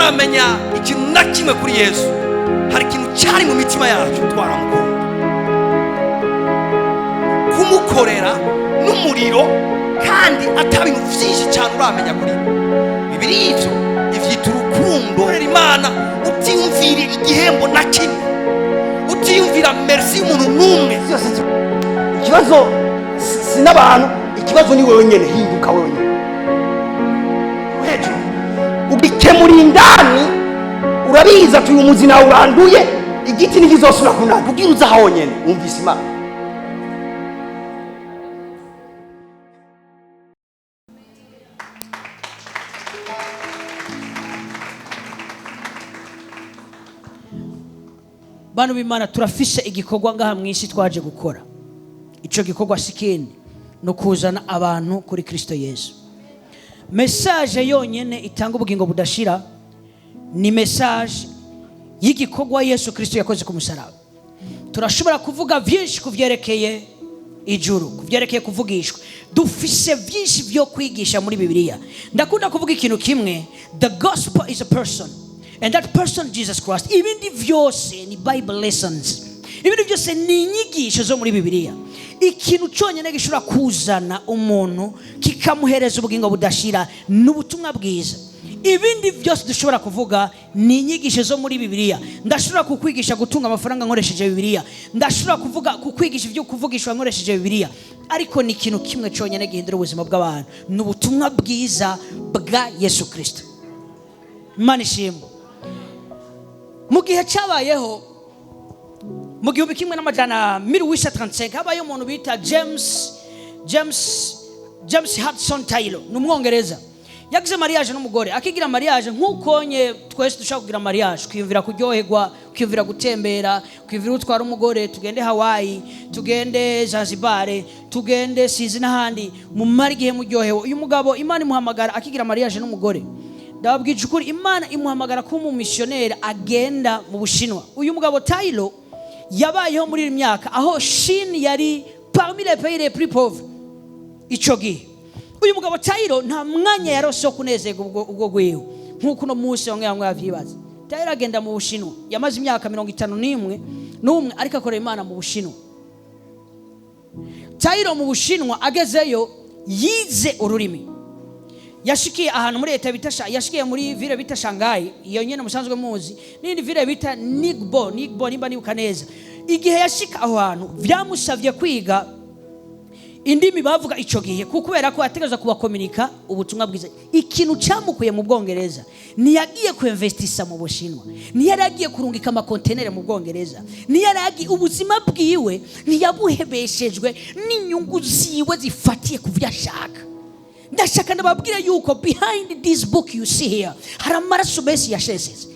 Tutaramenya ikintu na kimwe kuri Yesu, hari ikintu cyari mu mitima yacu, twaramukunda, kumukorera n'umuriro, kandi ata bintu byinshi cyane uramenya kuri we. Bibiri ivyo ivyita urukundo. Korera Imana utiyumvira igihembo na kimwe, utiyumvira merci y'umuntu n'umwe. Byose ikibazo si n'abantu, ikibazo ni wewe nyene. Hinduka wewe nyene hejuru, ugikemura indani. Urabizi ati uyu muzi nawe uranduye, igiti ntikizosubira kunanda. Ubwira uza honyene wumvise Imana. Bantu b'Imana, turafise igikorwa ngaha mu isi twaje gukora. Icyo gikorwa si ikindi, ni ukuzana abantu kuri Kirisito Yesu. Message yonyine itanga ubugingo budashira ni message y'igikorwa Yesu Kirisito yakoze ku musaraba. Turashobora kuvuga byinshi ku byerekeye ijuru, ku byerekeye kuvugishwa, dufise byinshi byo kwigisha muri Bibiliya. Ndakunda kuvuga ikintu kimwe: the gospel is a person, and that person, Jesus Christ. Ibindi byose ni Bible lessons, ibindi byose ni inyigisho zo muri Bibiliya. Ikintu cyonyine gishobora kuzana umuntu kikamuhereza ubugingo budashira ni ubutumwa bwiza. Ibindi byose dushobora kuvuga ni inyigisho zo muri Bibiliya. Ndashobora kukwigisha gutunga amafaranga nkoresheje Bibiliya, ndashobora kuvuga kukwigisha ibyo kuvugishwa nkoresheje Bibiliya, ariko ni ikintu kimwe cyonyine gihindura ubuzima bw'abantu, ni ubutumwa bwiza bwa Yesu Kirisito. Imana ishimwe. Mu gihe cyabayeho mu 1835, habayeho umuntu bita James Hudson Taylor, ni Umwongereza. Yagize mariage n'umugore. Akigira mariage, nk'uko nye twese dushobora kugira mariage, kwiyumvira kuryoherwa, kwiyumvira gutembera, kwiyumvira utwara umugore, tugende Hawaii, tugende Zanzibar, tugende sizi n'ahandi, mumare igihe muryohewe. Uyu mugabo Imana imuhamagara akigira mariage n'umugore. Ndababwije ukuri, Imana imuhamagara kuba umumisiyoneri, agenda mu Bushinwa. Uyu mugabo Taylor yabayeho muri iyi myaka aho Chine yari parmi les pays les plus pauvres ico gihe. Uyu mugabo Taylor nta mwanya yarose wo kunezerwa ubwo gwiwe nk'uko uno munsi bamwe bamwe bavyibaza. Taylor agenda mu Bushinwa, yamaze imyaka 51 n'umwe ariko akorera Imana mu Bushinwa. Taylor mu Bushinwa agezeyo yize ururimi. Yashikiye ahantu muri leta bita yashikiye muri ville bita Shanghai, iyo nyene musanzwe muzi, n'indi ville bita Ningbo, Ningbo nimba nibuka neza. Igihe yashika aho hantu vyamusavye kwiga indimi bavuga ico gihe, kuko kubera ko ategerezwa kubakominika ubutumwa bwiza. Ikintu cyamukuye mu Bwongereza, ntiyagiye kuinvestisa mu Bushinwa, ntiyari agiye kurungika amakontenere mu Bwongereza, ntiyari agiye, ubuzima bwiwe ntiyabuhebeshejwe n'inyungu ziwe zifatiye ku byo ashaka. Ndashaka ndababwira yuko behind this book you see here hari amaraso menshi yashesetse,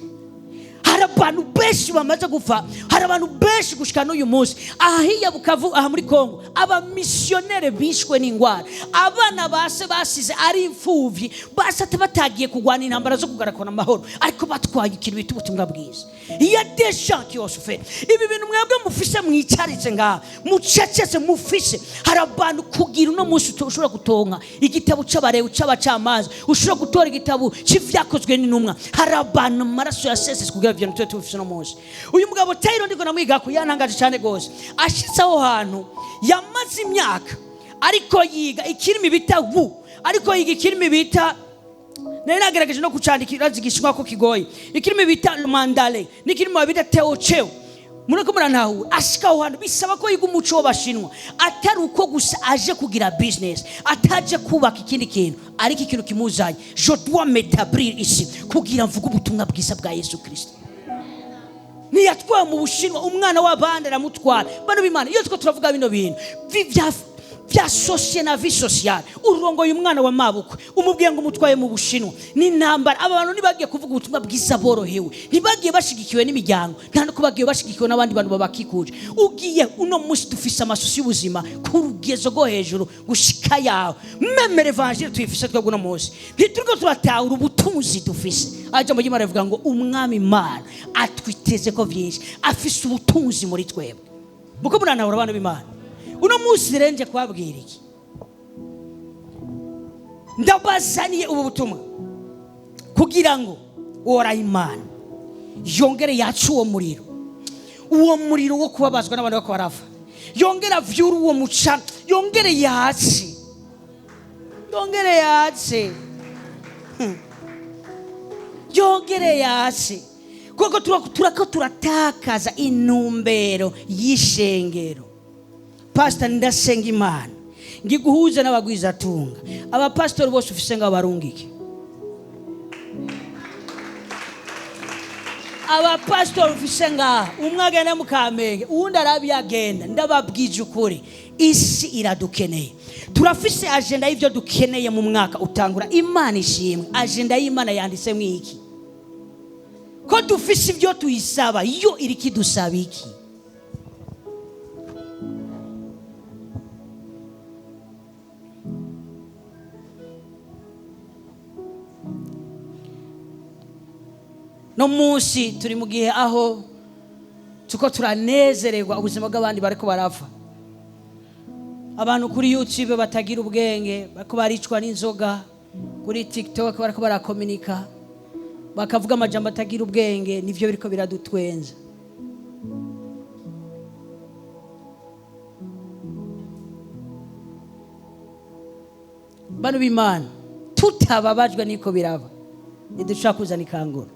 hari abantu benshi bamaze gupfa, hari abantu benshi gushika n'uyu munsi aha hiya Bukavu, aha muri Kongo, abamisiyonere bishwe n'ingwara, abana base basize ari imfuvyi, base batagiye kurwana intambara zo kugarakana amahoro, ariko batwaye ikintu bita ubutumwa bwiza. Il y a des gens qui ont souffert. Ibi bintu mwebwe mufise mwicaritse ngaha mucecetse mufise, hari abantu kugira uno munsi ushobora gutonka igitabo c'Abarewi, c'Abacamanza, ushobora gutora igitabo c'Ivyakozwe n'Intumwa, hari abantu amaraso yasesetse kugira ibyo tube tubifise uno munsi. Uyu mugabo Taylor ndiko namwigako, yantangaje cyane rwose. Ashitse aho hantu yamaze imyaka ariko yiga ikirimi bita Wu, ariko yiga ikirimi bita, nari nagerageje no kucandikira zigishinwa ko kigoye, ikirimi bita Mandarin n'ikirimi bita Teochew. Muriko murantahura? Ashika aho hantu bisaba ko yiga umuco w'Abashinwa, atari uko gusa aje kugira business, ataje kubaka ikindi kintu, ariko ikintu kimuzanye: je dois m'établir ici kugira mvuge ubutumwa bwiza bwa Yesu Kristo. Ntiyatwawe mu Bushinwa umwana w'abandi aramutwara. Bano b'Imana, iyo two turavuga bino bintu vya société na vie sociale, urongoye umwana wa mabukwe, umubwiye ngo umutwaye mu Bushinwa, ni intambara. Aba bantu ntibagiye kuvuga ubutumwa bwiza borohewe, ntibagiye bashigikiwe n'imiryango, nta nuko bagiye bashigikiwe n'abandi bantu babakikuje. Ugiye uno munsi dufise amasusi y'ubuzima ku rugezo rwo hejuru gushika yawe, même l'évangile tuyifise twebwe uno munsi ntituriko turatahura ubutunzi dufise. Aho ijambo ry'Imana rivuga ngo Umwami Imana atwiteze ko vyinshi, afise ubutunzi muri twebwe. Muko muranahura, abana b'Imana? Uno munsi rero nje kubabwira iki? Ndabazaniye ubu butumwa kugira ngo Uhoraho Imana yongere yaca uwo muriro, uwo muriro wo kubabazwa n'abantu bako barava, yongere avyure uwo mucana, yongere yatse, yongere yatse, yongere yatse, kuko turako turatakaza intumbero y'ishengero. Pastor, ndasenga Imana ngiguhuze n'abagwizatunga, abapasitori bose ufise ngo barungike, abapasitori ufise ngaha, umwe agenda mu Kamenge, uwundi arabi agenda. Ndababwije ukuri, isi iradukeneye. Turafise agenda y'ivyo dukeneye mu mwaka utangura. Imana ishimwe, agenda y'Imana yanditsemwo iki? Ko dufise ivyo tuyisaba, yo iriko idusaba iki? No munsi turi mu gihe aho tuko turanezererwa ubuzima bw'abandi bariko barapfa. Abantu kuri YouTube batagira ubwenge bariko baricwa n'inzoga, kuri TikTok bariko barakominika bakavuga amajambo atagira ubwenge, nivyo biriko biradutwenza. Bano b'Imana tutababajwe niko biraba, ntidushobora kuzana ikanguro.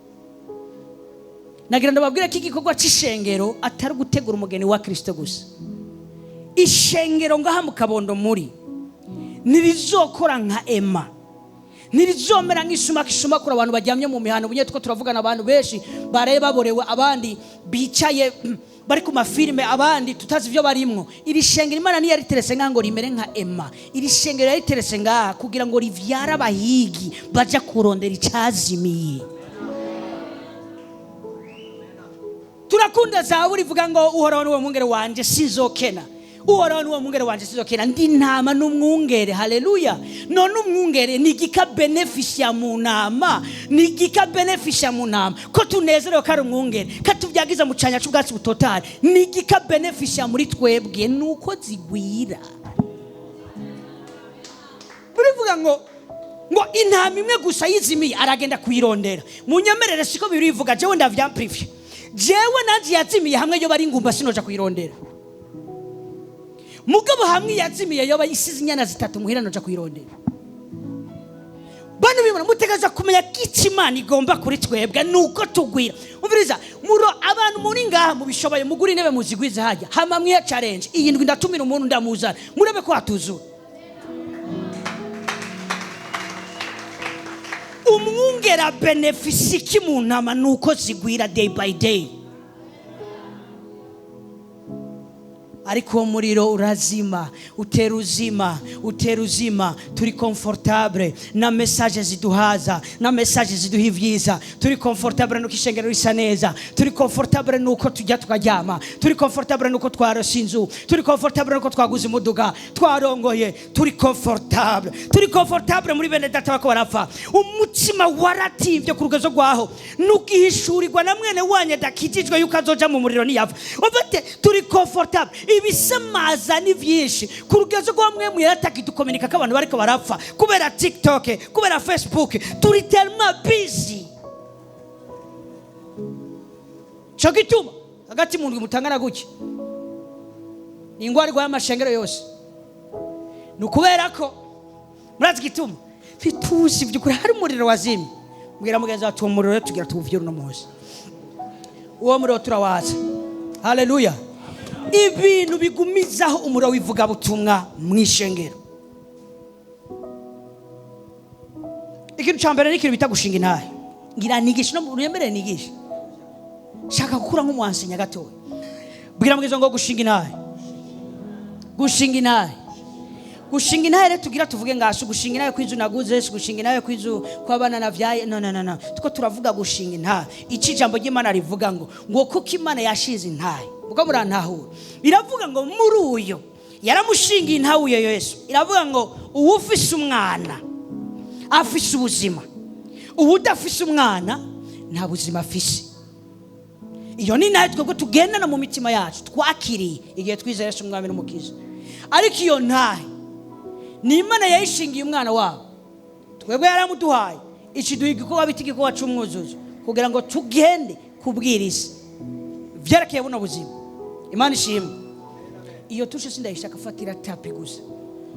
Nagira ndababwira ko igikorwa c'ishengero atari gutegura umugeni wa Kristo gusa. Ishengero ngaha mu Kabondo muri ntirizokora nka Emma, ntirizomera nk'isuma kisumakura abantu baryamye mu mihana. Ubu nyene two turavugana abantu benshi baraye baborewe, abandi bicaye bari ku mafilime, abandi tutazi ivyo barimwo. Iri shengero Imana niyo yariteretse ngaha ngo rimere nka Emma. Iri shengero yariteretse ngaha kugira ngo rivyare abahigi baja kurondera icazimiye. Turakunda zaburi ivuga ngo Uhoraho niwe mwungere wanje sinzokena, Uhoraho niwe mwungere wanje sinzokena, ndi intama n'umwungere. Haleluya. None umwungere ni igika beneficia mu nama, ni igika beneficia mu nama. Ko tunezerewe ko ari umwungere, ko atubyagiza mu canya c'ubwatsi butotahari, ni igika beneficia muri twebwe nuko zigwira. Burivuga ngo intama imwe gusa yizimiye aragenda kuyirondera. Munyemerere siko birivuga, jewe ndavyamplifie. Jewe nanje yazimiye hamwe yo bari ingumba sinoja kuyirondera. Mugabo hamwe yazimiye yo bayisize inyana zitatu muhira noja kuyirondera. Bano bibona mutegereza kumenya ko icyo Imana igomba kuri twebwe nuko tugwira. Umviriza, muro abantu muri ngaha mubishoboye mugure intebe muzigwize hajya. Hama mwihe challenge. Iyi ndwi ndatumira umuntu ndamuzana. Murebe ko hatuzura. Umwungera benefisi ki mu ntama nuko zigwira day by day. Ariko uwo muriro urazima, utera uzima, utera uzima. Turi comfortable na message ziduhaza, na message ziduha ivyiza. Turi comfortable nuko ishengero risa neza, turi comfortable nuko tujya tukaryama, turi comfortable nuko twarose inzu, turi comfortable nuko twaguze imodoka, twarongoye, turi comfortable, turi comfortable muri bene data bako barapfa. Umutima warativye ku rugezo rwaho, nugihishurirwa na mwene wanyu adakijijwe yuko azoja mu muriro niyava. Ufate turi comfortable. Ibisamaza ni vyinshi ku rugezo rwa mwe muyatakidukominika ko abantu bariko barapfa kubera TikTok, kubera Facebook. Turi tellement busy. Cyo gituma hagati mu ndwi mutangana guki ni ingwara igwaye amashengero yose. Ni ukubera ko murazi igituma ntituzi by'ukuri hari umuriro wazimye. Mbwira mugenzi wacu uwo muriro tugira tuwuvyure uno munsi. Uwo muriro turawaza. Haleluya. Ibintu bigumizaho umuriro w'ivugabutumwa mw'ishengero. Ikintu ca mbere ni ikintu bita gushinga intahe. Ngira nigishe no uremerere nigishe. Shaka gukura nk'umuhansi gatoya. Bwira mugenzi ngo gushinga intahe. Gushinga intahe. Gushinga intahe rero tugira tuvuge ngaso gushinga intahe kw'inzu naguze, si gushinga intahe kw'inzu kw'abana navyaye. No, no, no, no. Tuko turavuga gushinga intahe. Ici ijambo ry'Imana rivuga ngo kuko Imana yashinze intahe. Muko murantahura. Iravuga ngo muri uyo yaramushingiye intahe uyo Yesu. Iravuga ngo uwufise umwana afise ubuzima, uwudafise umwana nta buzima afise. Iyo ni nayo twebwe tugendana mu mitima yacu twakiriye igihe twizeye Yesu umwami n'umukiza. Ariko iyo ntahe ni Imana yayishingiye umwana wabo, twebwe yaramuduhaye, ikiduha igikorwa bita igikorwa c'umwuzuzo. Kugira ngo tugende kubwiriza vyerekeye buno buzima. Imana ishimwe. Iyo touche sindayishaka, fatira tapis gusa.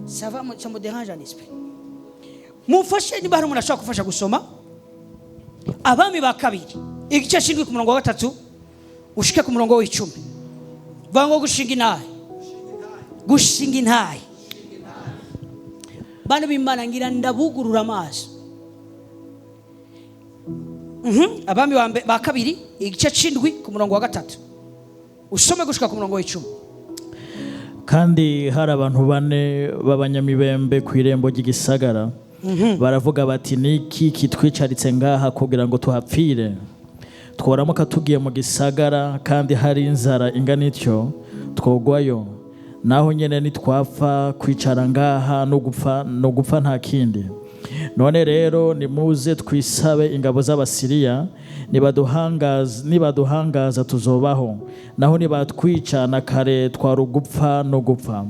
Ça va, ça me dérange en esprit. Mumfashe, niba hari umuntu ashobora gufasha gusoma Abami ba Kabiri igice 7, ku murongo wa 3 ushike ku murongo w'10. Vuga ngo gushinga intahe, gushinga intahe. Bana b'Imana, ngira ndabugurura amaso. Abami ba Kabiri igice 7, ku murongo wa 3, usome gushika ku murongo w'10. Kandi hari abantu bane b'abanyamibembe ku irembo ry'igisagara. Baravuga bati: "Niki kitwicaritse ngaha kugira ngo tuhapfire? Tworamuka tugiye mu gisagara kandi hari inzara ingana ityo, twogwayo. Naho nyene nitwapfa, kwicara ngaha no gupfa no gupfa, nta kindi. None rero nimuze twisabe ingabo z'Abasiriya. Nibaduhangaza tuzobaho, naho nibatwica na kare twarugupfa no gupfa."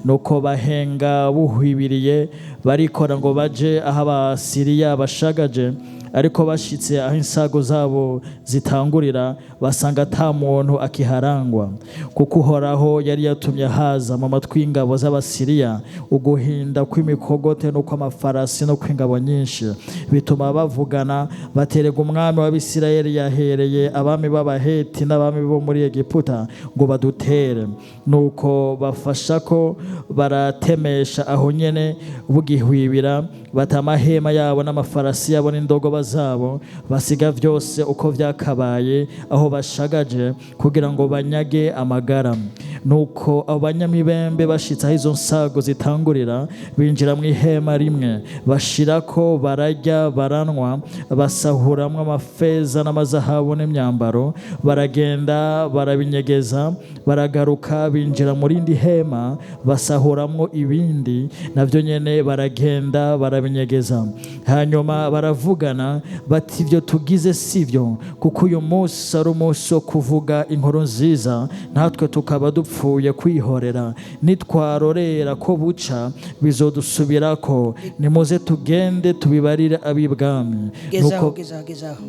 Nuko bahenga buhwibiriye, barikora ngo baje aho Abasiriya bashagaje. Ariko bashitse aho insago zabo zitangurira, basanga ata muntu akiharangwa, kuko Uhoraho yari yatumye haza mu matwi y'ingabo z'Abasiriya uguhinda kw'imikogote no kw'amafarasi no kw'ingabo nyinshi. Bituma bavugana baterega: "Umwami w'Abisirayeli yahereye abami b'Abaheti n'abami bo muri Egiputa ngo badutere." Nuko bafasha ko baratemesha aho nyene bugihwibira, bata amahema yabo n'amafarasi yabo n'indogoba zabo, basiga vyose uko vyakabaye aho bashagaje, kugira ngo banyage amagara. Nuko abo banyamibembe bashitse aho izo nsago zitangurira, binjira mu ihema rimwe, bashirako bararya, baranwa, basahuramwo amafeza n'amazahabu n'imyambaro, baragenda barabinyegeza. Baragaruka, binjira mu rindi hema, basahuramwo ibindi, navyo nyene baragenda barabinyegeza. Hanyuma baravugana bati: "Ibyo tugize sivyo, kuko uyu munsi ari umunsi wo kuvuga inkuru nziza, natwe tukaba dupfuye kwihorera. Nitwarorera ko buca, bizodusubirako. Nimuze tugende tubibarire ab'ibwami." Gezaho. Nuko Gezaho, gezaho.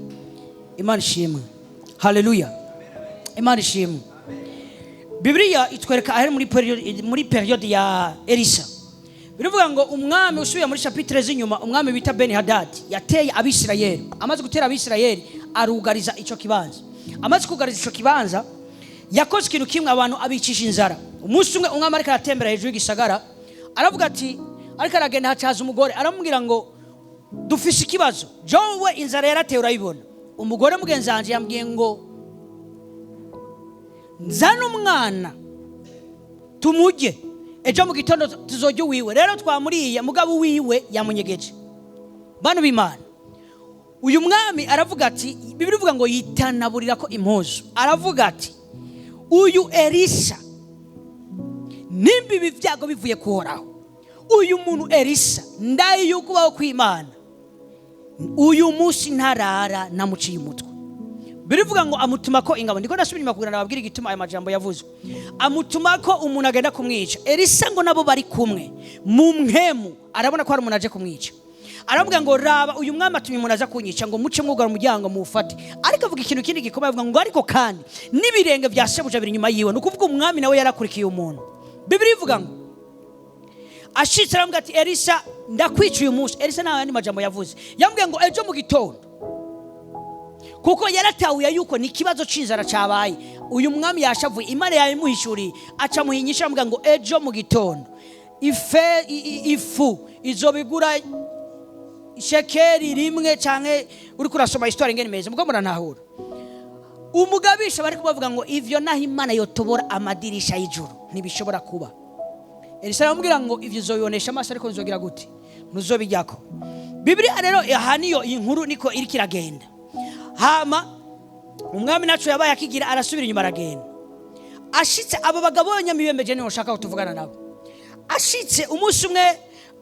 Imana ishimwe, haleluya, Imana ishimwe. Bibiliya itwereka ahari muri période ya Elisa. Birivuga ngo umwami, usubiye muri chapitre z'inyuma, umwami bita Beni Hadadi yateye Abisirayeli. Amaze gutera Abisirayeli, arugariza ico kibanza. Amaze kugariza ico kibanza, yakoze ikintu kimwe: abantu abicisha inzara. Umunsi umwe umwami ariko aratembera hejuru y'igisagara, aravuga ati, ariko aragenda, hacaza umugore, aramubwira ngo: "Dufise ikibazo, jowe inzara yarateye urayibona. Umugore mugenzi wanje yambwiye ngo nzane umwana tumurye, ejo mu gitondo tuzojya uwiwe. Rero twamuriye, mugabo wiwe yamunyegeje." Bana b'Imana, uyu mwami aravuga ati, Bibiliya ivuga ngo yitanaburira ko impuzu, aravuga ati: "Uyu Elisa, nimba ibi byago bivuye kuhoraho, uyu muntu Elisa, ndayi yuko ubaho kw'Imana, uyu munsi ntarara namuciye umutwe." Birivuga ngo amutuma ko ingabo. Ndiko ndasubira inyuma kugira ngo ababwire igituma aya majambo yavuzwe. Amutuma ko umuntu agenda kumwica. Elisa ngo nabo bari kumwe mu mpemu, arabona ko hari umuntu aje kumwica. Aramubwira ngo: "Raba, uyu mwami atumye umuntu aza kunyica, ngo muce mwugara umuryango muwufate." Ariko avuga ikintu kindi gikomeye, avuga ngo: "Ariko kandi n'ibirenge bya sebuja biri inyuma yiwe." Ni ukuvuga umwami nawe yarakurikiye umuntu. Bibiliya ivuga ngo ashitse aramubwira ati: "Elisa, ndakwica uyu munsi." Elisa nta yandi majambo yavuze, yambwiye ngo ejo mu gitondo, kuko yaratahuye yuko ni ikibazo c'inzara cabaye. Uyu mwami yashavuye, Imana yabimuhishuriye, aca muhinyisha, aramubwira ngo ejo mu gitondo ife ifu izobigura shekeri 1 canke. Uriko urasoma histoire ingene imeze, muko murantahura. Umugabisha bari kubavuga ngo: "Ivyo naho Imana yotobora amadirisha y'ijuru, ntibishobora kuba." Elisa aramubwira ngo: "Ivyo uzobibonesha amaso, ariko nzogira gute? Ntuzobijyako." Bibiliya rero aha niyo inkuru niko iriko iragenda. Hama umwami naco yabaye akigira, arasubira inyuma, aragenda. Ashitse, abo bagabo b'abanyamibembe niho nshaka ko tuvugana nabo. Ashitse umunsi umwe,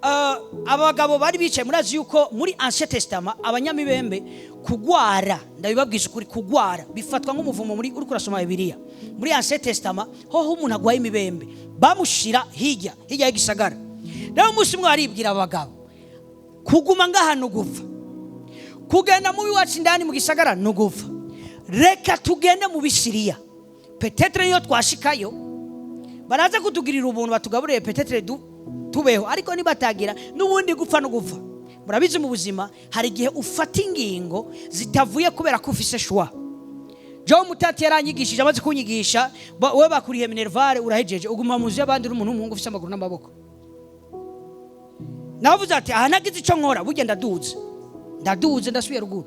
aba bagabo bari bicaye. Murazi yuko muri Ancien Testament abanyamibembe kugwara, ndabibabwiza ukuri, kugwara bifatwa nk'umuvumo. Muri uriko urasoma Bibiliya muri Ancien Testament, hoho umuntu agwaye imibembe bamushira hirya hirya y'igisagara. Rero umunsi umwe aribwira abagabo: "Kuguma ngaha no gupfa." Kugenda mubi wacu indani mu gisagara ni ugupfa. Reka tugende mu Bisiriya, peut-être niyo twashikayo baraza kutugirira ubuntu, batugaburiye, peut-être tubeho, ariko nibatagira n'ubundi gupfa no gupfa. Murabizi, mu buzima hari igihe ufata ingingo zitavuye kubera ko ufise choix. Joe Mutati yaranyigishije, amaze kunyigisha, we bakuriye minerval, urahejeje, uguma mu nzu y'abandi uri umuntu w'umuhungu ufise amaguru n'amaboko. Navuze ati: "Aha nagize ico nkora, burya ndaduze, ndaduze, ndasubiye ruguru."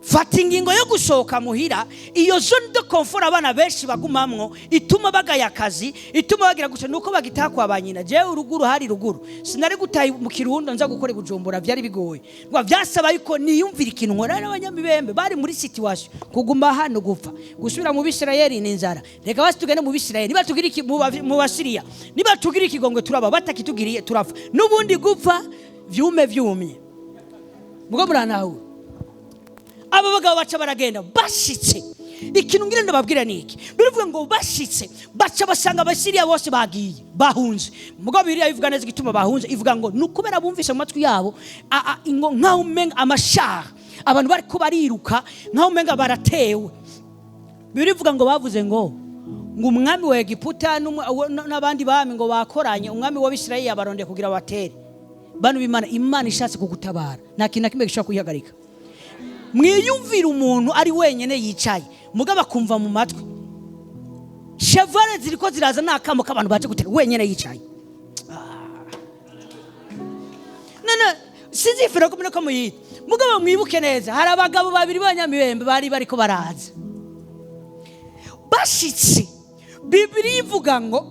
Fata ingingo yo gusohoka muhira. Iyo zone de confort abana benshi bagumamwo ituma bagaya akazi, ituma bagira gusa nuko bagitaha kwa ba nyina. Jewe uruguru, hari ruguru, sinari gutaha mu Kirundo nza gukora i Bujumbura, byari bigoye. Ngo byasaba yuko niyumvira ikintu nkora. N'abanyamibembe bari muri situation: kuguma hano gupfa, gusubira mu Bisirayeli ni inzara. Reka basi tugende mu Bisirayeli, niba tugira iki mu Basiriya, niba tugira ikigongwe turaba, batakitugiriye turapfa n'ubundi, gupfa vyume vyumye. Mugo muranahura. Aba bagabo baca baragenda. Bashitse, ikintu ngira ndababwira ni iki: biravuga ngo bashitse, baca basanga Abasiriya bose bagiye, bahunze. Mugabo Bibiliya ivuga neza igituma bahunze. Ivuga ngo ni ukubera bumvise mu matwi yabo nkaho umenga amashaha, abantu bariko bariruka nkaho umenga baratewe. Bibiliya ivuga ngo bavuze ngo umwami wa Egiputa n'abandi bami ngo bakoranye, umwami w'Abisirayeli yabarondeye kugira batere. Bantu b'Imana, Imana ishatse kugutabara, nta kintu na kimwe gishobora kuyihagarika. Mwiyumvira umuntu ari wenyine yicaye, mugabo akumva mu matwi chevaux ziriko ziraza n'akamo k'abantu baje gutera, wenyine yicaye. None sinzifira ko ko muyita. Mugabo mwibuke neza, hari abagabo babiri b'abanyamibembe bari bariko baraza. Bashitse, Bibiri ivuga ngo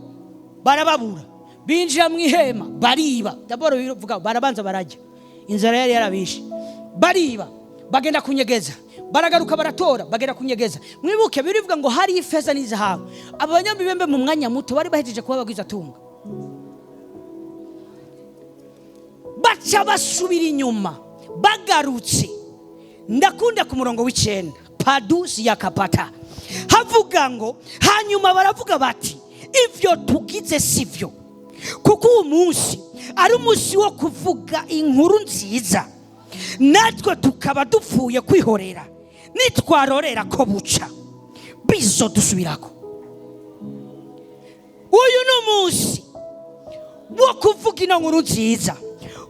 barababura, binjira mu ihema, bariba. D'abord bivuga barabanza barajya, inzara yari yarabishe, bariba, bagenda kunyegeza, baragaruka, baratora, bagenda kunyegeza. Mwibuke birivuga ngo hari ifeza n'izahabu. Aba banyamibembe mu mwanya muto bari bahejeje kuba bagwizatunga. Baca basubira inyuma, bagarutse, ndakunda ku murongo w'9, padusi ya kapata, havuga ngo hanyuma baravuga bati: "Ivyo tugize sivyo, kuko uwo munsi ari umunsi wo kuvuga inkuru nziza, natwe tukaba dupfuye kwihorera. Nitwarorera ko buca, bizo dusubirako." Uyu ni umunsi wo kuvuga ino nkuru nziza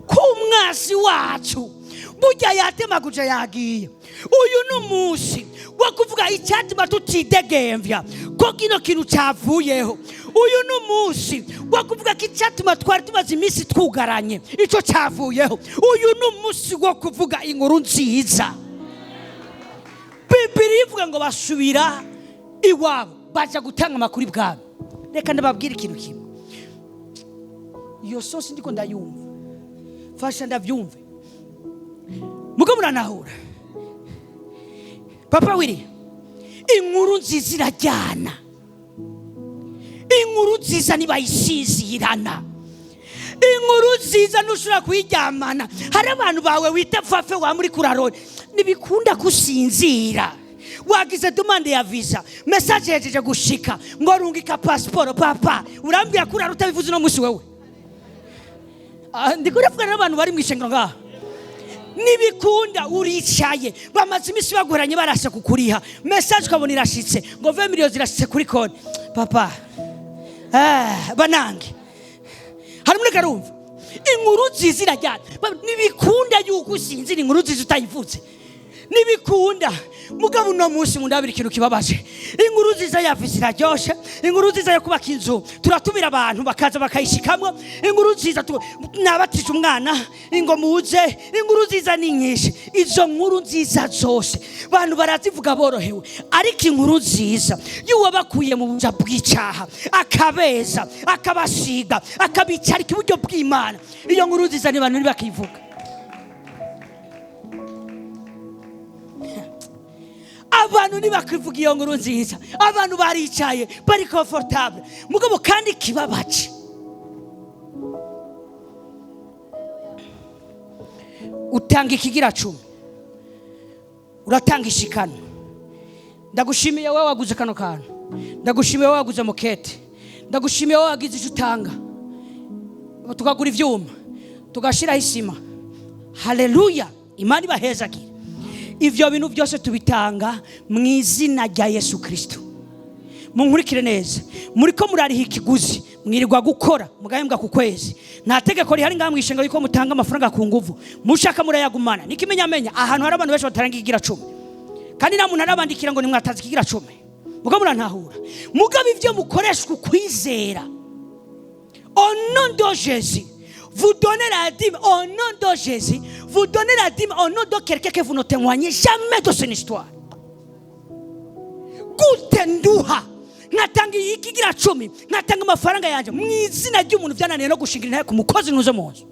ko umwasi wacu burya yatemaguje, yagiye. Uyu ni umunsi wo kuvuga icyatuma tutidegembya, ko kino kintu cyavuyeho. Uyu ni umunsi wo kuvuga ko icyatuma twari tumaze iminsi twugaranye, icyo cyavuyeho. Uyu ni umunsi wo kuvuga inkuru nziza. Bibiri ivuga ngo basubira iwabo, baja gutanga amakuru ibwami. Reka ndababwire ikintu kimwe. Iyo sosi ndiko ndayumva, fasha ndabyumve. Mugo muranahura, papa wiri, inkuru nziza irajyana. Inkuru nziza ntibayisizirana. Inkuru nziza ntushobora kuyiryamana. Hari abantu bawe wita fafe wa muri kurarora, ntibikunda kusinzira. Wagize demande ya visa, message yajeje gushika ngo rungika pasiporo. Papa, urambwira ko urara utabivuze uno munsi wewe? Ah, ndiko ndavugana n'abantu bari mu ishengero ngaha. Nibikunda uricaye, bamaze iminsi bagoranye, barasha kukuriha, message ukabona irashitse ngo 20 miliyoni zirashitse kuri konti. Papa, banange, hari umuntu karumva inkuru nziza irajyana. Nibikunda yuko usinzira inkuru nziza utayivuze, nibikunda. Mugabo uno munsi mundabira ikintu kibabaje: inkuru nziza ya visa iraryoshe, inkuru nziza yo kubaka inzu turatumira abantu bakaza bakayishikamwo, inkuru nziza nabatije umwana ingo muze, inkuru nziza ni nyinshi. Izo nkuru nziza zose bantu barazivuga borohewe, ariko inkuru nziza y'uwabakuye mu buja bw'icaha, akabeza, akabasiga, akabicarika iburyo bw'Imana, iyo nkuru nziza ni bantu ntibakivuga. Abantu ntibakivuga iyo nkuru nziza. Abantu baricaye, bari comfortable. Mugabo kandi kibabaje, utanga ikigira 10, uratanga ishikano. Ndagushimiye wowe waguze kano kantu, ndagushimiye wowe waguze mokete, ndagushimiye wowe wagize icyo utanga, tukagura ivyuma, tugashiraho isima. Haleluya. Imana ibahezagire. Ivyo bintu byose tubitanga mu izina rya Yesu Kristo. Munkurikire neza, muriko murariha ikiguzi, mwirirwa gukora mugahembwa ku kwezi. Nta tegeko rihari ngaha mwishenga yuko mutanga amafaranga ku nguvu, mushaka murayagumana. Nikimenyamenya ahantu hari abantu benshi bataranga ikigira 10, kandi nta muntu arabandikira ngo nimwataze ikigira 10. Muga murantahura, mugabo ivyo mukoreshwa ukwizera. Au nom de Jésus, vous donnez la dîme. Au nom de Jésus, vous donnez la dîme au nom de quelqu'un que vous ne témoignez jamais de son histoire. Gute nduha nkatanga ikigira 10, nkatanga amafaranga yanje mu izina ry'umuntu byananiye no gushingira intare ku mukozi nuze mu nzu.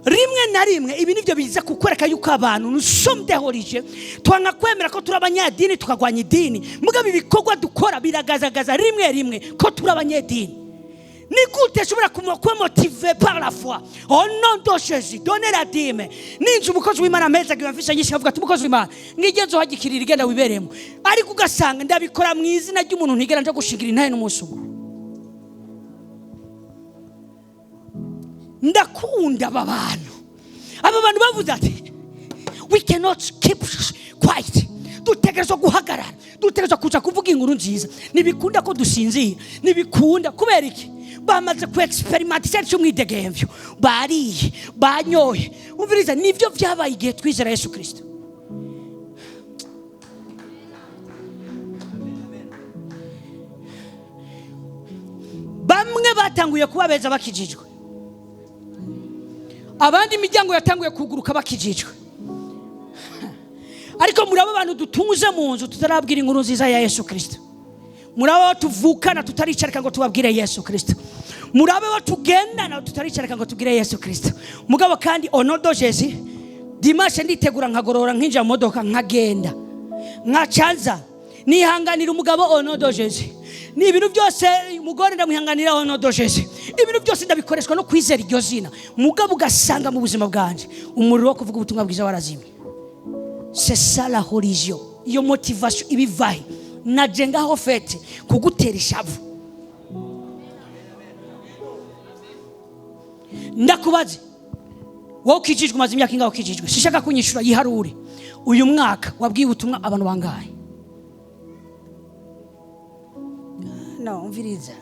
Rimwe na rimwe ibi nivyo biza kukwereka yuko abantu nous sommes des religieux, twanga kwemera ko turi abanyadini tukagwanya idini, mugabo ibikorwa dukora biragaragaza rimwe rimwe ko turi abanyedini. Ni gute ushobora kuba motivé par la foi? Au nom de Jésus, donnez la dîme. Ninzu umukozi w'Imana ameza agiye amfisha nyinshi, avuga ati umukozi w'Imana ngigenzo uhagikirira igenda wiberemo, ariko ugasanga ndabikora mu izina ry'umuntu ntigera nja gushingira intahe n'umunsi umwe. Ndakunda aba bantu. Aba bantu bavuze ati we cannot keep quiet, dutegerezwa guhagarara, dutegerezwa kuja kuvuga inkuru nziza. Ntibikunda ko dusinzira, ntibikunda. Kubera iki? Bamaze ku experimenta icyari cy'umwidegemvyo, bariye, banyoye. Umviriza, nivyo vyabaye igihe twizera Yesu Kristo. Bamwe batanguye kuba beza bakijijwe, abandi imiryango yatanguye kuguruka bakijijwe. Ariko murabo abantu dutunze mu nzu tutarabwira inkuru nziza ya Yesu Kristo, murabo tuvukana tutaricarika ngo tubabwire Yesu Kristo, murabo tugendana tutaricarika ngo tubwire Yesu Kristo. Mugabo kandi au nom de Jésus, dimanche nditegura nkagorora nkinjira mu modoka nkagenda nkacanza nihanganira umugabo au nom de Jésus. Ni ibintu byose umugore ndamwihanganira au nom de Jésus. Ibintu byose ndabikoreshwa no kwizera iryo zina. Mugabo ugasanga mu buzima bwanje umuriro wo kuvuga ubutumwa bwiza warazimye. C'est ça la religion. Iyo motivation ibivahe najengaho fete kugutera ishavu. Ndakubaze wowe ukijijwe umaze imyaka ingahe ukijijwe? Sishaka kunyishura, yiharure. Uyu mwaka wabwiye ubutumwa abantu bangahe? No, umviriza.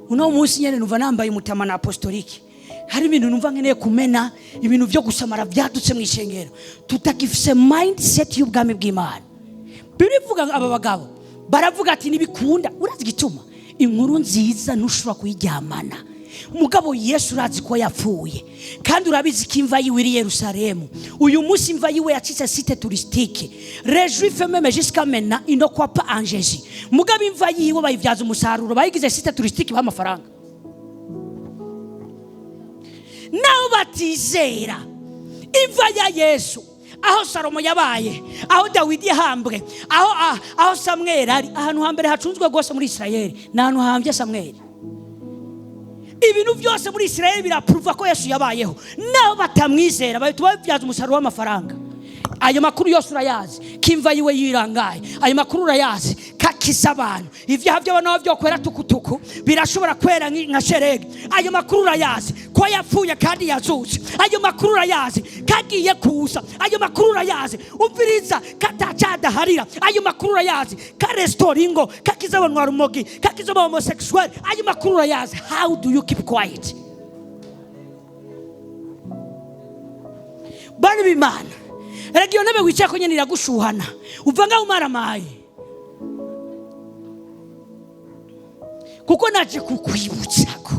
Uno munsi nyene numva nambaye umutama na apostolique. Hari ibintu numva nkeneye kumena, ibintu byo gusamara byadutse mu ishengero. Tutagifise mindset y'ubwami bw'Imana. Birivuga aba bagabo baravuga ati nibikunda. Urazi igituma? Inkuru nziza ntushobora kuyiryamana. Mugabo Yesu urazi ko yapfuye, kandi urabizi ko imva yiwe iri Yerusalemu. Uyu munsi imva yiwe yacitse site touristique. Les Juifs même jusqu'à maintenant ils ne croient pas en Jésus. Mugabo imva yiwe bayibyaza umusaruro, bayigize site touristique baha amafaranga. Naho batizera imva ya Yesu, aho Salomo yabaye, aho Dawidi yahambwe, aho Samweli ari, ahantu hambere hacunzwe rwose muri Israeli ni ahantu hahambye Samweli. Ibintu byose muri Israeli birapruva ko Yesu yabayeho. Naho batamwizera bahita babyaza umusaruro w'amafaranga. Ayo makuru yose urayazi, kimva yiwe yirangaye. Ayo makuru urayazi, kakiza abantu. Ivyaha by'abantu byo kwera tukutuku birashobora kwera nka sheregi. Ayo makuru urayazi, ko yapfuye kandi yazutse. Ayo makuru urayazi, kagiye kuza. Ayo makuru urayazi, umviriza katacadaharira. Ayo makuru urayazi, ka restore ingo, kakiza abantu rumogi, kakiza aba homosexuel. Ayo makuru urayazi. How do you keep quiet? Bari b'Imana, erega iyo ntebe wicaye ko nyene iragushuhana, uva ngaho umaramaye. Kuko naje kukwibutsa ko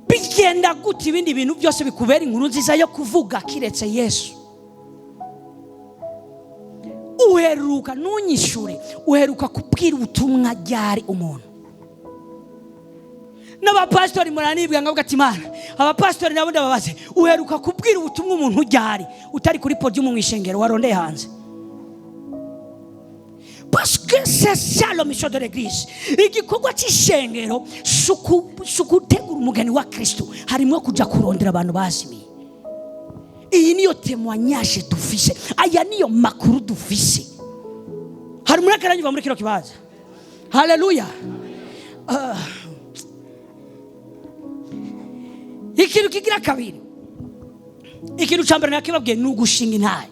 bigenda gute ibindi bintu byose bikubera inkuru nziza yo kuvuga kiretse Yesu. Uheruka, ntunyishure, uheruka kubwira ubutumwa ryari umuntu? N'abapasitori muranibwa nkavuga ati Imana, abapasitori nabo ndababaze, uheruka kubwira ubutumwa umuntu ryari utari kuri podium mu ishengero warondeye hanze? Parce que c'est ça la mission de l'église. Igikorwa cy'ishengero sukutegura umugeni wa Kristo, harimo kuja kurondera abantu bazimiye. Iyi niyo témoignage dufise, aya niyo makuru dufise. Hari umuntu akaranyumva muri kino kibanza? Haleluya. Ikintu kigira kabiri, ikintu cya mbere nakibabwiye ni ugushinga intahe.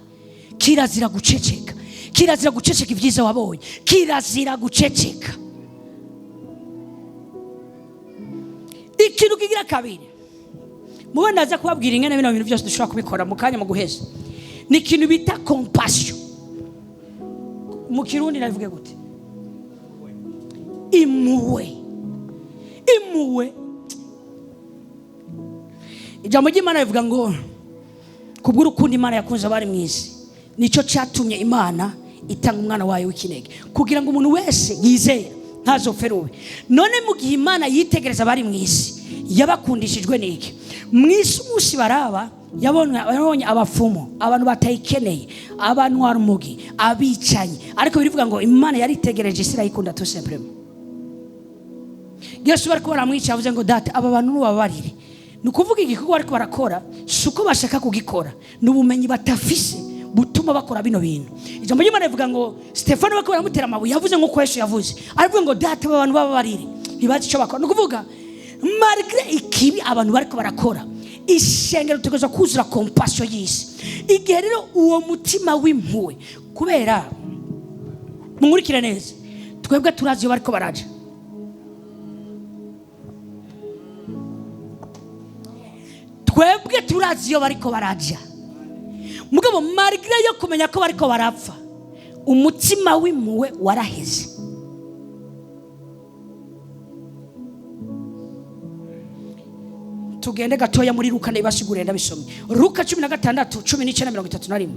Kirazira guceceka, kirazira guceceka ibyiza wabonye, kirazira guceceka. Ikintu kigira kabiri, mube ndaza kubabwira ingene bino bintu byose dushobora kubikora mu kanya mu guheza, ni ikintu bita compassion. Mu Kirundi nabivuge gute? Impuhwe. Impuhwe. Ijambo ry'Imana rivuga ngo kubw'urukundo Imana yakunze abari mu isi, nicyo cyatumye Imana itanga umwana wayo w'ikinege kugira ngo umuntu wese yizere ntazopfe rubi. None mu gihe Imana yitegereza abari mu isi, yabakundishijwe n'iki? Mu isi umunsi baraba yabonye abapfumu, abantu batayikeneye, abanywa rumogi, abicanyi, ariko birivuga ngo Imana yaritegereje isi irayikunda tout simplement. Yesu bariko baramwica, yavuze ngo data aba bantu nubabarire. Ni ukuvuga igikorwa bariko barakora si uko bashaka kugikora, ni ubumenyi batafise butuma bakora bino bintu. Ijambo ry'Imana rivuga ngo Stefano bariko baramutera amabuye, yavuze nk'uko Yesu yavuze, aravuga ngo data aba bantu bababarire ntibazi icyo bakora. Ni ukuvuga malgré ikibi abantu bariko barakora, ishengero ritegerezwa kuzura compassion y'isi. Igihe rero uwo mutima w'impuhwe, kubera munkurikire neza, twebwe turazi iyo bariko baraja. Twebwe turazi iyo bariko baraja, mugabo malgré yo kumenya ko bariko barapfa, umutima w'impuhwe waraheze. Tugende gatoya muri Luka ndabibasigurire, ndabisomye. Luka 16, 19, 31.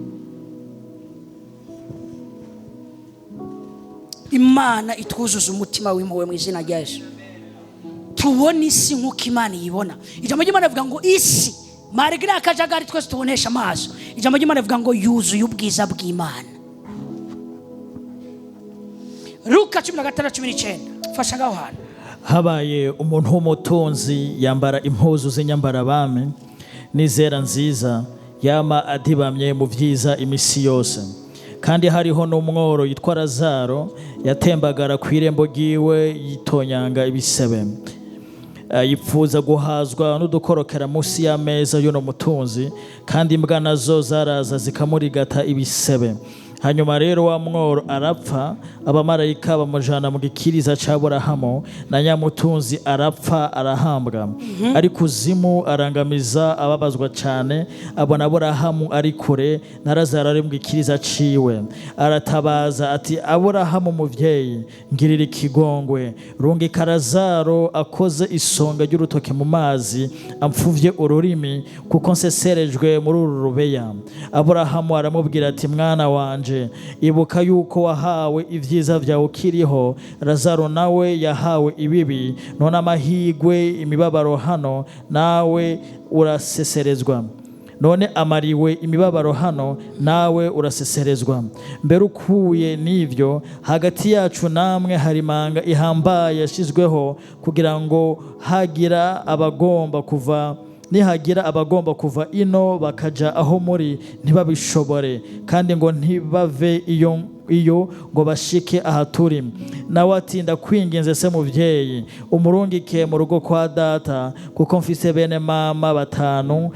Imana itwuzuza umutima w'impuhwe mu izina rya Yesu. Tubone isi nk'uko Imana iyibona. Ijambo ry'Imana rivuga ngo isi malgré akajagari twese tubonesha amaso, ijambo ry'Imana rivuga ngo yuzuye ubwiza bw'Imana. Luka 16, 19. Fasha ngaho hantu. Habaye umuntu w'umutunzi yambara impuzu z'inyambarabami n'izera nziza, yama adibamye mu byiza imisi yose. Kandi hariho n'umworo yitwa Lazaro yatembagara ku irembo ryiwe yitonyanga ibisebe. Yipfuza guhazwa n'udukorokera munsi y'ameza y'uno mutunzi, kandi imbwa nazo zaraza zikamurigata ibisebe. Hanyuma rero wa mworo arapfa, abamarayika bamujana mu gikiriza ca Aburahamu, na nyamutunzi arapfa arahambwa. Ari kuzimu arangamiza ababazwa cane, abona Aburahamu ari kure na Lazaro ari mu gikiriza ciwe. Aratabaza ati Aburahamu muvyeyi, ngirira ikigongwe, rungika Lazaro akoze isonga ry'urutoke mu mazi, amfuvye ururimi, kuko nseserejwe muri uru rubeya. Aburahamu aramubwira ati mwana wanje, ibuka yuko wahawe ibyiza byawe ukiriho, Lazaro nawe yahawe ibibi, none amahigwe imibabaro hano, nawe uraseserezwa. None amariwe imibabaro hano, nawe uraseserezwa. Mbere ukuye n'ivyo, hagati yacu namwe hari imanga ihambaye yashizweho, kugira ngo hagira abagomba kuva nihagira abagomba kuva ino bakaja aho muri ntibabishobore, kandi ngo ntibave iyo ngo bashike aha turi. Nawe ati ndakwinginze se muvyeyi, umurungike mu rugo kwa data, kuko mfise bene mama batanu,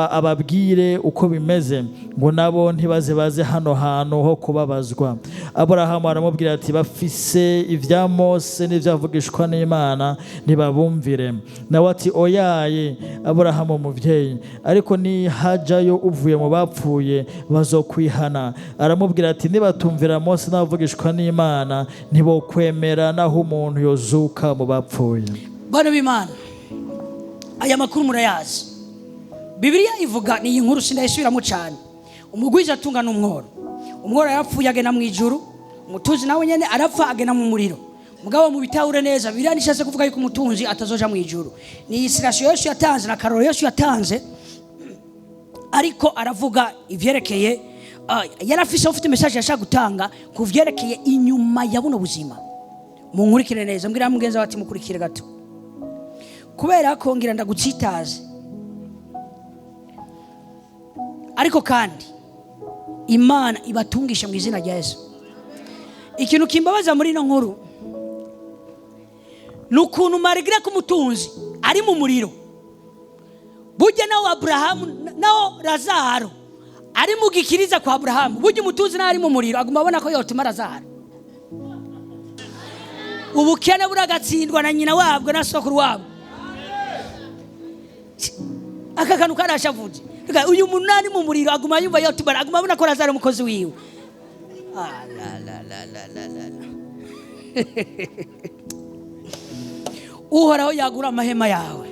ababwire uko bimeze, ngo nabo ntibaze baze hano hantu ho kubabazwa. Aburahamu aramubwira ati bafise ivya Mose n'ivyavugishwa n'Imana, ntibabumvire. Nawe ati oyaye Aburahamu muvyeyi, ariko nihajayo uvuye mu bapfuye bazokwihana. Aramubwira ati nibatumvira Mose n'abavugishwa n'Imana, ntibokwemera naho umuntu yozuka mu bapfuye. Bana b'Imana, aya makuru murayazi. Bibiliya ivuga ni inkuru sindayisubiramo cyane. Umugwiza atunga n'umworo. Umworo yarapfuye agena mu ijuru, umutunzi nawe nyene arapfa agena mu muriro. Mugabo mu bitahure neza, Bibiliya nishatse kuvuga yuko umutunzi atazoja mu ijuru. Ni illustration Yesu yatanze na karoro Yesu yatanze, ariko aravuga ivyerekeye yarafise ufite message yashaka gutanga kuvyerekeye inyuma ya buno buzima. Munkurikire neza, mbwira mugenzi wawe ati mukurikire gato. Kubera ko ngira ndagutsitaze. Ariko kandi Imana ibatungisha mu izina rya Yesu. Ikintu kimbabaza muri ino nkuru ni ukuntu malgré ko umutunzi ari mu muriro, Burya nawe Aburahamu, naho Lazaro ari mu gikiriza kwa Aburahamu, burya umutunzi naho ari mu muriro aguma abona ko yotuma Lazaro. Ubukene buragatsindwa na nyina wabwo na sokuru wabwo. Aka kantu karashavuje. Reka, uyu muntu ari mu muriro aguma yumva yotuma, aguma abona ko Lazaro umukozi wiwe. Ah, la, la, la, la, la, la, la. Uhoraho yagura amahema yawe,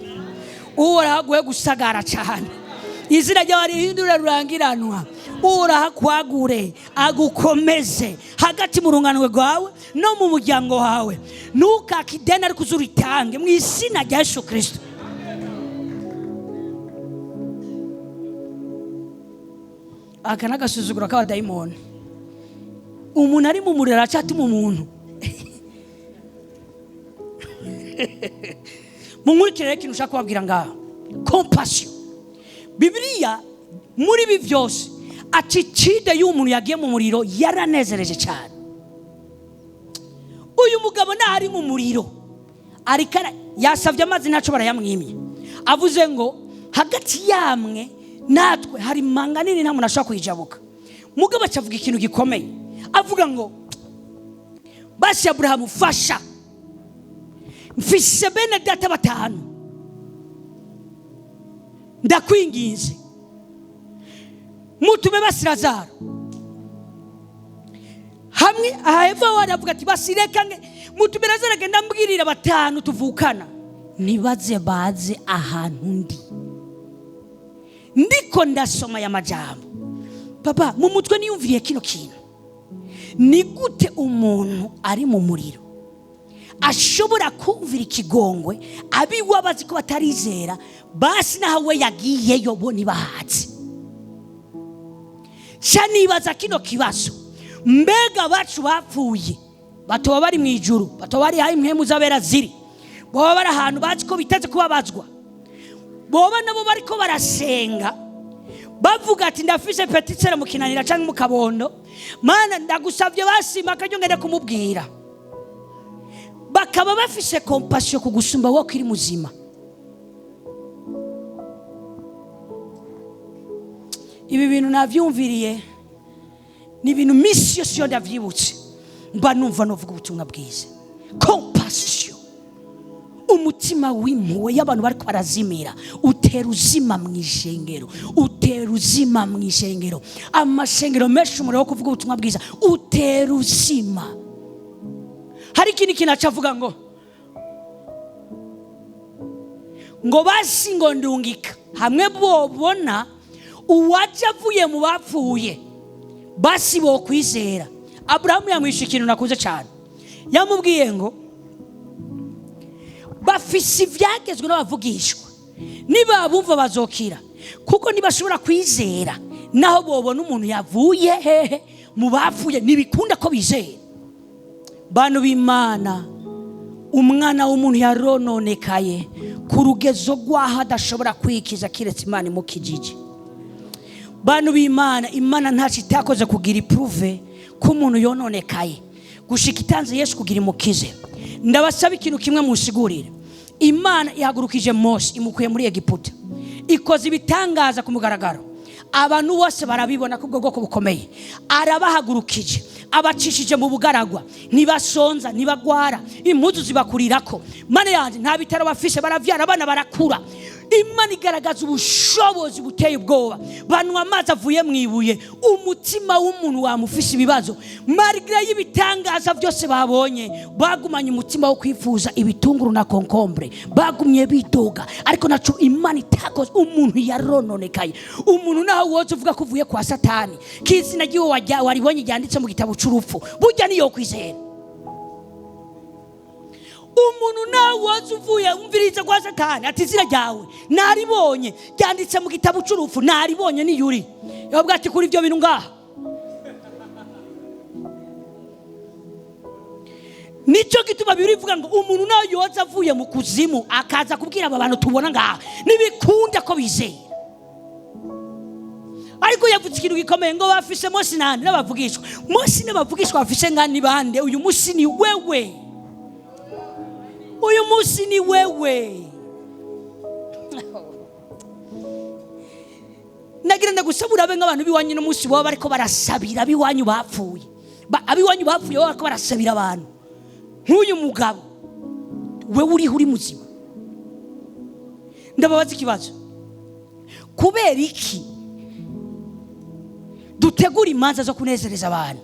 Uhoraho aguhe gusagara cyane, izina ryawe rihindure rurangiranwa, Uhoraho akwagure agukomeze hagati mu rungano rwawe no mu muryango wawe. Ntukake ideni ariko uze uritange mu izina rya Yesu Kristo. Aka ni agasuzuguro k'abadayimoni. Umuntu ari mu muriro aracyatuma umuntu. Munkurikire rero ikintu ushaka kubabwira ngaha. Compassion. Bibiliya muri ibi byose attitude y'umuntu yagiye mu muriro yaranezereje cyane. Uyu mugabo naho ari mu muriro ariko yasabye amazi ntaco barayamwimye. Avuze ngo hagati yamwe natwe hari manga nini nta muntu ashobora kuyijabuka. Mugabo acavuga ikintu gikomeye. Avuga ngo basi Aburahamu fasha, mfise bene data batanu, ndakwinginze mutume basi Lazaro. Hamwe aheva waravuga ati basi reka nge mutume Lazaro agenda ambwirira batanu tuvukana, ntibaze baze ahantu ndi. Ndiko ndasoma ya majambo, papa mu mutwe niyumviriye kino kintu. Ni gute umuntu ari mu muriro ashobora kumvira ikigongwe abiwe abazi ko batarizera, basi naho we yagiyeyo bo ntibahatse? Ca nibaza kino kibazo, mbega abacu bapfuye batoba bari mu ijuru, batoba bari aho impwemu z'abera ziri, boba bari ahantu bazi ko biteze kubabazwa, boba nabo bariko barasenga bavuga ati ndafise petite sœur mu Kinanira canke mu Kabondo, Mana ndagusavye basima akaryo ngende kumubwira. Bakaba bafise compassion ku gusumba wowe ukiri muzima. Ibi bintu navyumviriye ni ibintu misi yose iyo ndavyibutse mba numva novuga ubutumwa bwiza. Compassion, umutima w'impuhwe y'abantu bariko barazimira, utera uzima mu ishengero, utera uzima mu ishengero. Amashengero menshi umuriro wo kuvuga ubutumwa bwiza utera uzima. Hari ikindi kintu aca avuga ngo basi ngo ndungika hamwe bobona uwaje avuye mu bapfuye basi bokwizera. Aburahamu yamwishe ikintu nakunze cyane, yamubwiye ngo bafise ivyagezwe n'abavugishwa, nibabumva bazokira, kuko ntibashobora kwizera naho bobona umuntu yavuye hehe mu bapfuye, ntibikunda ko bizera. Bantu b'Imana, umwana w'umuntu yarononekaye ku rugezo rw'aho adashobora kwikiza kiretse Imana imukijije. Bantu b'Imana, Imana ntacyo itakoze kugira ipruve ko umuntu yononekaye gushika itanze Yesu kugira imukize. Ndabasaba ikintu kimwe musigurire. Imana ihagurukije Mose imukuye muri Egiputa, ikoze ibitangaza ku mugaragaro, abantu bose barabibona ko ubwo bwoko bukomeye. Arabahagurukije, abacishije mu bugaragwa, ntibasonza, ntibagwara, impuzu zibakurirako. Mana yanjye, nta bitaro bafise, baravyara abana barakura. Imana igaragaza ubushobozi buteye ubwoba, banywa amazi avuye mu ibuye. Umutima w'umuntu wamufise ibibazo, malgré y'ibitangaza byose babonye, bagumanye umutima wo kwifuza ibitunguru na konkombre, bagumye bidoga. Ariko naco Imana itakoze, umuntu yarononekaye. Umuntu naho woza uvuga ko uvuye kwa Satani, k'izina ry'iwe waribonye ryanditse mu gitabo c'urupfu, burya niyo kwizera. Umuntu nawe woza uvuye umviriza kwa Satani ati izina ryawe naribonye ryanditse mu gitabo c'urupfu, naribonye niyuri. Yababwira ati kuri ibyo bintu ngaha. Nico gituma Bibiliya ivuga ngo umuntu nawe yoza avuye mu kuzimu akaza kubwira aba bantu tubona ngaha, ntibikunda ko bizera. Ariko yavuze ikintu gikomeye ngo bafise Mose nande n'abavugishwa. Mose n'abavugishwa bafise nga ni bande? Uyu musi ni wewe. Uyu musi ni wewe. Nagira ndagusaba urabe nk'abantu b'iwanyu n'umunsi baba bariko barasabira ab'iwanyu bapfuye. Ab'iwanyu bapfuye baba bariko barasabira abantu. Nk'uyu mugabo wewe uriho uri muzima. Ndababaza ikibazo. Kubera iki dutegura imanza zo kunezereza abantu?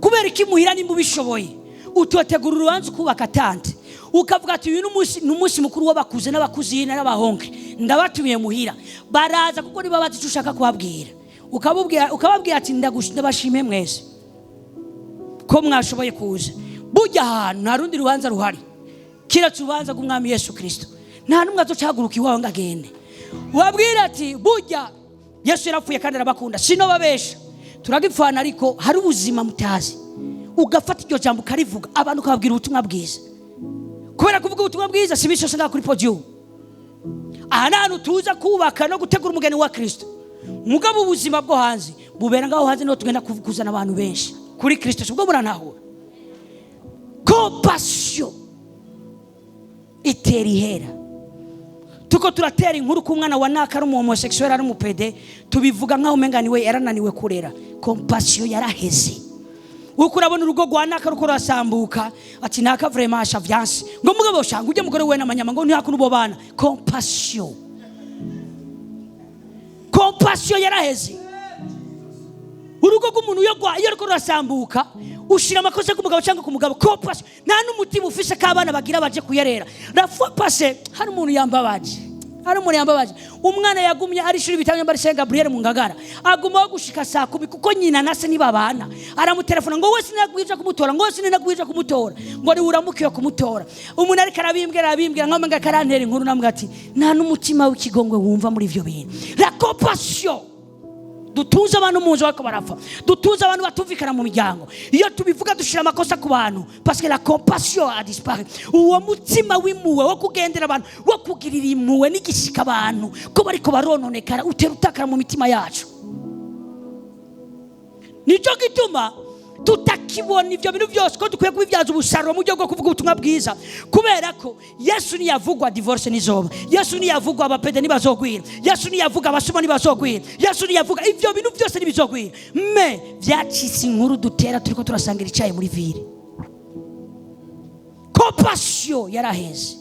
Kubera iki muhira nimba ubishoboye utotegura urubanza ukubaka tante, ukavuga ati uyu n'umunsi mukuru w'abakuze n'abakuzine n'abahonke, ndabatumiye muhira, baraza kuko niba bazi icyo ushaka kubabwira, ukababwira ati ndabashimiye mwese ko mwashoboye kuza. Burya ahantu nta rundi rubanza ruhari kiretse urubanza rw'Umwami Yesu Kristo, nta n'umwe azocahaguruka iwawe ngo agende. Wabwira ati burya Yesu yarapfuye kandi arabakunda, sinobabesha turagipfana, ariko hari ubuzima mutazi. Ugafata iryo jambo ukarivuga, abantu ukababwira ubutumwa bwiza. Kubera kuvuga ubutumwa bwiza si bishoshe ngaha kuri podium. Aha ni ahantu tuza kubaka no gutegura umugeni wa Kristo. Mugabo ubuzima bwo hanze bubera ngaho hanze, niho tugenda kuzana abantu benshi kuri Kristo. Ubwo murantahura? Compassion itera ihera. Tuko turatera inkuru ku mwana wa naka ari umu homosexuel ari umu PD, tubivuga nkaho umenga niwe yarananiwe kurera. Compassion yaraheze. Uko urabona urugo rwa naka ruko rurasambuka, ati naka vraiment asha vyanse, ngo mugabo shanga ujye mugore we n'amanyama ngo ntihakune ubo bana. Compassion, compassion yaraheze. Urugo rw'umuntu iyo ruko rurasambuka, ushira amakosa ku mugabo cyangwa ku mugabo. Compassion, nta n'umutima ufise k'abana bagira baje kuyerera. La fois passée hari umuntu yambabaje, hari umuntu yambabaje. Umwana yagumye ari ishuri bitanye mbari Saint Gabriel mu Ngagara, agumaho gushika saa 10 kuko nyina na se nibabana. Aramutelefona ngo wese nagwije kumutora, ngo wese nagwije kumutora, ngo ni uramukiye kumutora. Umuntu ariko arabimbwira, arabimbwira nkaho menga karantera inkuru, namwe ati nta n'umutima w'ikigongwe wumva muri ivyo bintu. La compassion, dutuze abantu mu nzu bariko barapfa, dutuze abantu batumvikana mu miryango. Iyo tubivuga dushira amakosa ku bantu, parce que la compassion a disparu. Uwo mutima w'impuhwe wo kugendera abantu, wo kugirira impuhwe n'igishika abantu ko bariko barononekara, utera utakara mu mitima yacu. Nico gituma tutakibona ivyo bintu byose ko dukwiye kubibyaza umusaruro mu buryo bwo kuvuga ubutumwa bwiza. Kubera ko Yesu niyavugwa divorce nizoba, Yesu niyavugwa abapede ntibazogwira, Yesu niyavuga abasuma ntibazogwira, Yesu niyavuga ivyo bintu byose ntibizogwira. Me vyacitse inkuru dutera turiko turasangira icayi muri ville. Compassion yaraheze.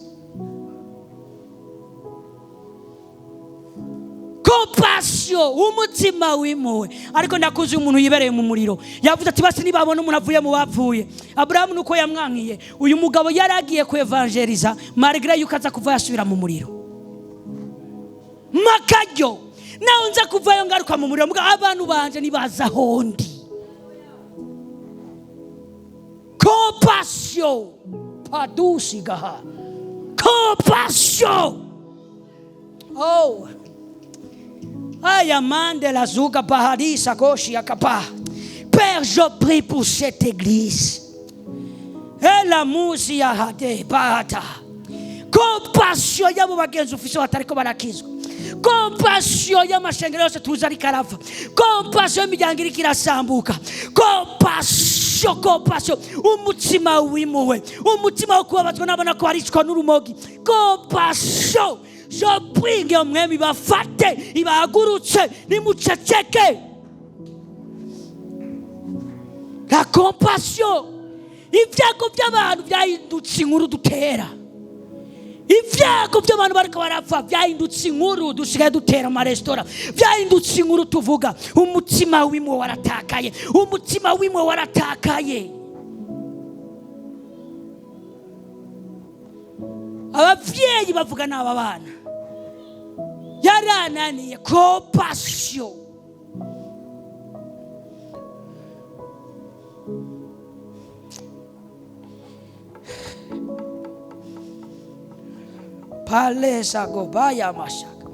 Compassion, umutima w'impuhwe. Ariko ndakuzi umuntu yibereye mu muriro, yavuze ati basi nibabona umuntu avuye mu bapfuye. Abrahamu nuko yamwankiye, uyu mugabo yaragiye ku evangeliza malgré yuko aza kuva yasubira mu muriro. Makaryo nawe nza kuvayo ngaruka mu muriro, mugabo abantu banje nibaza hondi. Compassion padusigaha. Compassion. Oh. Aya mande la zuga paradisa koshi akapa. Père, je prie pour cette église. Et la musi ya hade bahata. Compassion yabo bagenzi ufise batariko barakizwa. Compassion y'amashengero yose tuzi ariko arava. Compassion y'imiryango iriko irasambuka. Compassion, compassion. Umutima w'impuhwe, umutima wo kubabazwa n'abona ko baricwa n'urumogi. Compassion. Je prie ngo mwemi bafate, ibahagurutse, nimuceceke. La compassion. Ibyago by'abantu byahindutse inkuru dutera. Ibyago by'abantu bariko barapfa byahindutse inkuru dusigaye dutera mu maresitora. Byahindutse inkuru tuvuga. Umutima w'impuhwe waratakaye. Umutima w'impuhwe waratakaye. Abavyeyi bavuga n'aba bana. Yarananiye. Compassion. Palesa gobaya mashaka.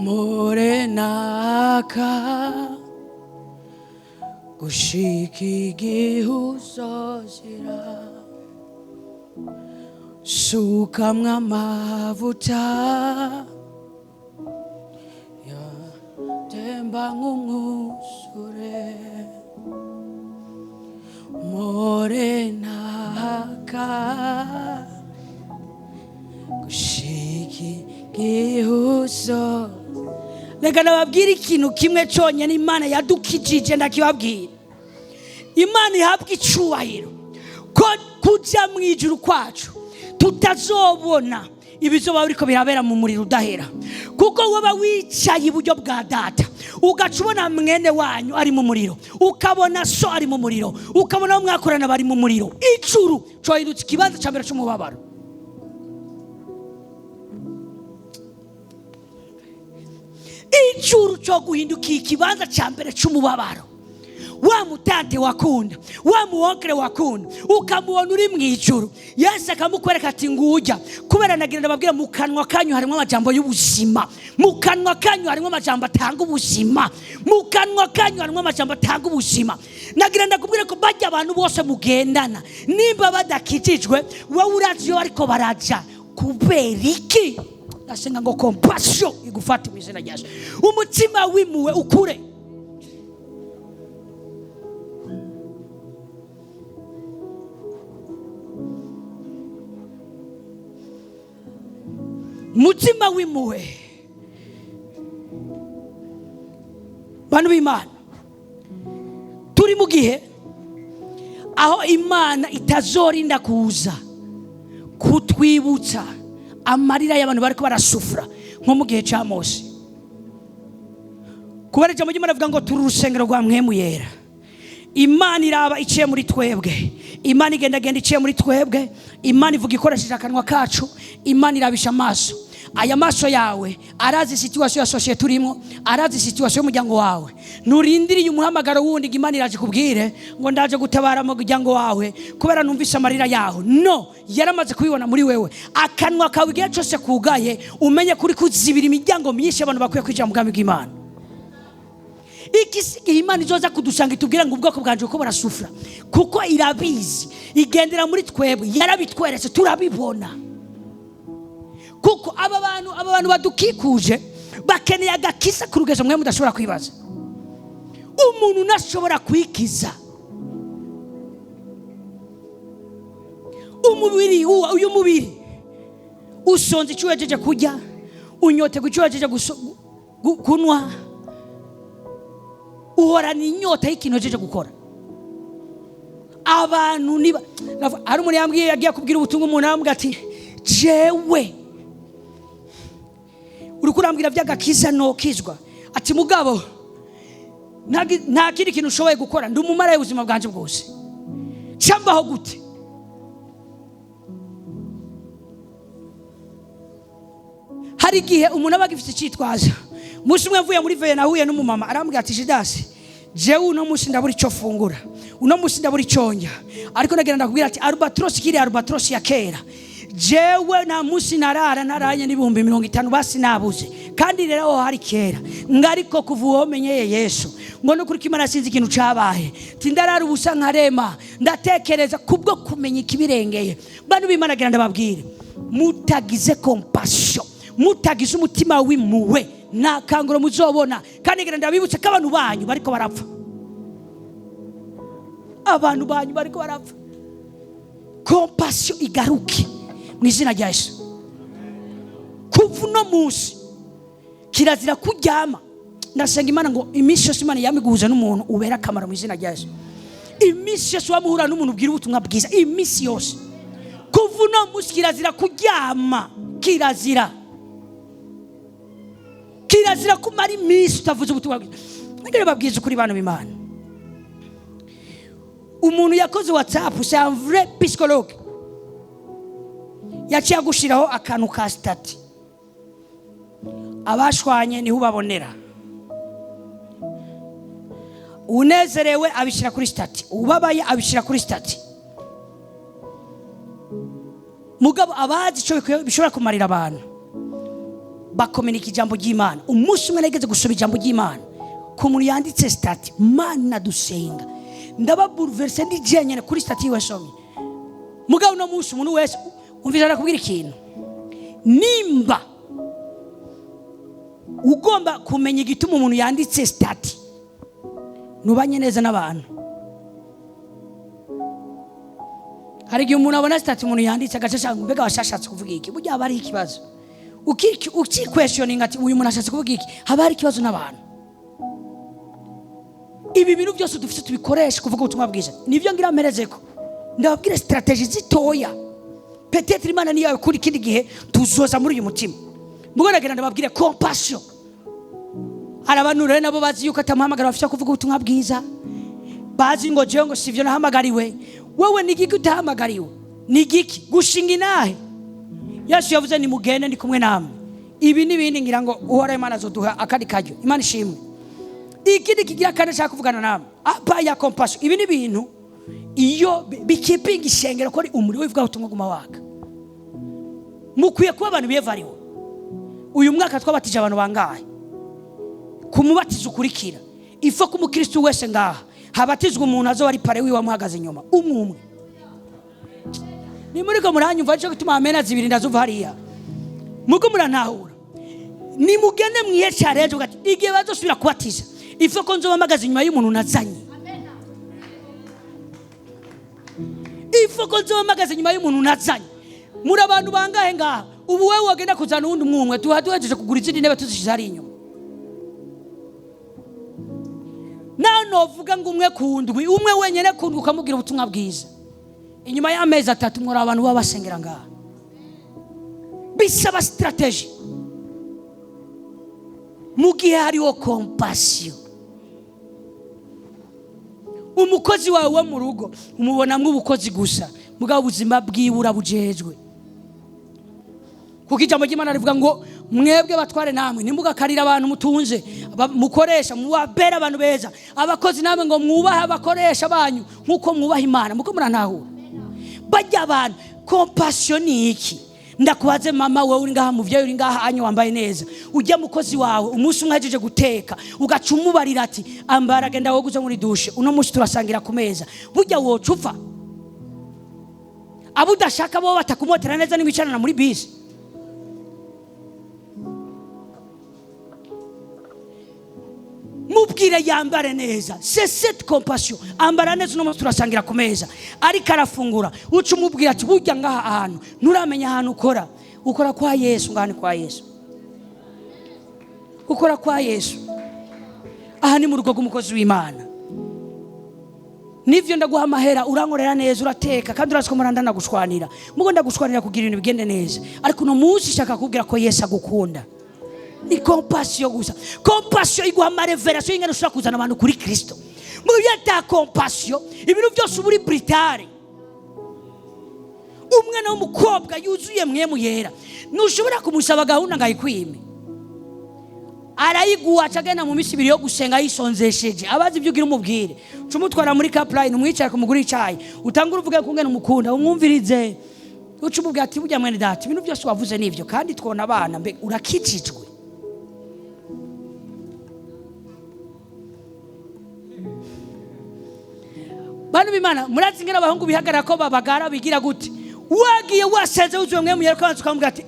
Morenaka gushika igihe uzozira, sukamwa amavuta yatemba nk'umwuzure. Morenaka gushika Gushiki gihuso. Reka nababwire ikintu kimwe cyonyine Imana yadukijije, ndakibabwira. Imana ihabwa icubahiro ko kujya mu ijuru kwacu tutazobona ibizoba biriko birabera mu muriro udahera, kuko woba wicaye iburyo bwa data ugaca ubona mwene wanyu ari mu muriro, ukabona so ari mu muriro, ukabona abo mwakorana bari mu muriro, ijuru cohindutse ikibanza ca mbere c'umubabaro. Ijuru cyo guhinduka ikibanza cya mbere cy'umubabaro. Wa mutante wakunda, wa muwonkere wakunda, ukamubona uri mu ijuru, Yesu akamukwereka ati ngujya. Kubera nagira ndababwira, mu kanwa kanyu harimo amajambo y'ubuzima, mu kanwa kanyu harimo amajambo atanga ubuzima, mu kanwa kanyu harimo amajambo atanga ubuzima. Nagira ndakubwira ko bajya abantu bose mugendana nimba badakijijwe, wowe urazi iyo ariko baraja kubera iki? Ndasenga ngo compassion igufate mu izina rya Yesu, umutima wimuwe ukure. Mutima w'impuhwe. Bantu b'Imana, turi mu gihe aho Imana itazorinda kuza kutwibutsa amarira y'abantu bariko barasufura nko mu gihe cya Mose. Kubera ijambo ry'Imana rivuga ngo turi urusengero rwa Mpwemu Yera. Imana iraba iciye muri twebwe, Imana igendagenda iciye muri twebwe, Imana ivuga ikoresheje akanwa kacu, Imana irabisha amaso. Aya maso yawe arazi situation ya société urimo, arazi situation y'umuryango wawe. Nturindiriye umuhamagaro wundi ngo Imana iraje kubwire ngo ndaje gutabara umuryango wawe kubera numvise amarira yaho. No, yaramaze kubibona muri wewe. Akanwa kawe igihe cyose kugaye, umenye kuri kuzibira imiryango myinshi abantu bakwiye kwinjira mu bwami bw'Imana. Iki si igihe Imana izoza kudusanga itubwira ngo ubwoko bwanje uko barasufura, kuko irabizi, igendera muri twebwe, yarabitweretse, turabibona. Kuko aba bantu badukikuje bakeneye agakiza ku rugezo mwe mudashobora kwibaza. Umuntu ntashobora kwikiza. Umubiri uyu mubiri usonza icyo uhejeje kurya, unyoterwa icyo uhejeje kunywa, uhorana inyota y'ikintu uhejeje gukora. Abantu niba hari umuntu yambwiye yagiye kubwira ubutumwa umuntu arambwira ati jewe uriko urambwira by'agakiza nokizwa, ati mugabo nta kindi kintu ushoboye gukora, ndi umumara w'ubuzima bwanje bwose, cyambaho gute? Hari igihe umuntu aba agifite icyitwazo. Umunsi umwe mvuye muri Veye nahuye n'umumama arambwira ati Jidasi, jewe uno munsi ndabura icyo fungura, uno munsi ndabura icyo ndya, ariko nagira ndakubwira ati albatros kiri albatros ya kera, jewe nta munsi narara naranye n'ibihumbi 50 basi nabuze, kandi rero aho hari kera ngariko kuva uwo menyeye Yesu ngo nukuri ko Imana sinzi ikintu cabaye, tindarara ubusa nkarema, ndatekereza kubwo kumenya ikibirengeye. Bantu b'Imana gira ndababwire, mutagize compassion, mutagize umutima w'impuhwe, nta kanguro muzobona. Kandi ngira ndabibutse ko abantu banyu bariko barapfa, abantu banyu bariko barapfa. Compassion igaruke mu izina rya Yesu. Kuva uno munsi kirazira kuryama. Ndasenga Imana ngo iminsi yose Imana yamiguhuza n'umuntu ubera akamaro mu izina rya Yesu. Iminsi yose wamuhura n'umuntu ubwira ubutumwa bwiza, iminsi yose. Kuva uno munsi kirazira kuryama, kirazira. Kirazira kumara iminsi utavuze ubutumwa bwiza. Ngira babwize ukuri bantu b'Imana. Umuntu yakoze WhatsApp, c'est un vrai psychologue. Yaciye agushiraho akantu ka stati, abashwanye niho ubabonera, unezerewe abishyira kuri stati, ubabaye abishyira kuri stati. Mugabo abazi icyo bishobora kumarira abantu bakomenika ijambo ry'Imana. Umunsi umwe nageze gusoma ijambo ry'Imana ku muntu yanditse stati, Mana dusenga, ndababulverse ndi jenyene kuri stati yiwe somye. Mugabo uno munsi umuntu wese umvise arakubwira ikintu, nimba ugomba kumenya igituma umuntu yanditse stati, nubanye neza n'abantu. Hari igihe umuntu abona stati umuntu yanditse agaca ashaka mbega washashatse kuvuga iki, burya haba hariho ikibazo. Ukikwestioninga ati uyu muntu ashatse kuvuga iki, haba hari ikibazo n'abantu. Ibi bintu byose dufite tubikoresha kuvuga ubutumwa bwiza. Nibyo ngira mperezeko, ndababwira strategy zitoya. Peut-être Imana niyo yakuri ikindi gihe tuzoza muri uyu mutima. Mugo nagira ndababwire compassion. Hari abantu rero nabo bazi yuko atamuhamagara bafite kuvuga ubutumwa bwiza, bazi ngo jewe ngo sivyo nahamagariwe. Wewe ni igiki utahamagariwe? Ni igiki gushinga inahe? Yesu yavuze ni mugende ndi kumwe namwe. Ibi n'ibindi ngira ngo Uhoraho Imana azoduha akandi karyo. Imana ishimwe. Ikindi kigira kandi nshaka kuvugana namwe apa ya compassion. Ibi ni ibintu iyo bikipinga ishengero ko ari umuriro w'ivuga ubutumwa guma waka. Mukwiye kuba abantu biyevariwe. Uyu mwaka twabatije abantu bangahe? Kumubatiza ukurikira ifo ku mukristo wese ngaha habatizwa umuntu azoba ari pare wiwe amuhagaze inyuma umwe umwe. Ni muri ko muranyumva cyo gituma amena zibiri ndazuva hariya. Muko murantahura. Ni mugende mwiye challenge ugati igihe bazosubira kubatiza ifo ko nzoba mpagaze inyuma y'umuntu nazanye. Ifo ko nzoba mpagaze inyuma y'umuntu nazanye. Muri abantu bangahe ngaha? Ubu wewe wagenda kuzana uwundi umwe tuhaduhejeje kugura izindi ntebe tuzishize hariya inyuma. Nawe novuga ngo umwe kundwi, umwe wenyene kundwi ukamubwira ubutumwa bwiza. Inyuma y'amezi atatu muri abantu baba basengera ngaha. Bisaba strategy. Mu gihe hariho compassion. Umukozi wawe wo mu rugo umubonamwo ubukozi gusa, mugabo ubuzima bwiwe urabujejwe. Kuko ijambo ry'Imana rivuga ngo mwebwe batware namwe ntimugakarire abantu mutunze, mukoresha mubabere abantu beza. Abakozi namwe ngo mwubahe abakoresha banyu nkuko mwubaha Imana. Muko murantahura. Bajya abantu compassion ni iki? Ndakubaze mama wewe uri ngaha, muvyeyi uri ngaha anyu wambaye neza, ujya mukozi wawe umunsi umwe ahejeje guteka ugaca umubarira ati ambara genda wowe uze muri dushe uno munsi turasangira ku meza, burya woca upfa? Abo udashaka bo batakumotera neza niwicarana muri bisi. Mubwire yambare neza, c'est cette compassion. Ambara neza uno munsi turasangira ku meza, ariko arafungura uca umubwira ati burya ngaha ahantu nturamenya ahantu ukora, ukora kwa Yesu, ngaha ni kwa Yesu, ukora kwa Yesu, aha ni mu rugo rw'umukozi w'Imana. Nivyo ndaguha amahera, urankorera neza, urateka kandi urazi ko muranda ndagushwanira, mugo ndagushwanira kugira ibintu bigende neza, ariko uno munsi nshaka kukubwira ko Yesu agukunda. Ni compassion gusa. Compassion iguha ama revelation y'ingene ushobora kuzana abantu kuri Kristo. Mu gihe ata compassion, ibintu byose uba uri britare. Umwana w'umukobwa yuzuye mwemu yera, ntushobora kumusaba gahunda ngo ayikwime. Arayiguha aca agenda mu minsi ibiri yo gusenga yisonzesheje. Abazi ibyo ugira umubwire. Uca umutwara muri Caprine, umwicare ku muguri w'icayi, utangure uvuge ko ungene umukunda, umwumvirize. Uca umubwira ati burya mwene data, ibintu byose wavuze nivyo, kandi twona abana, mbe urakijijwe. Bantu b'Imana, murazi ingene abahungu bihagarara ko babagara bigira gute? Wagiye wasenze wuzuye mwemu yera, ukabanza ukamubwira ati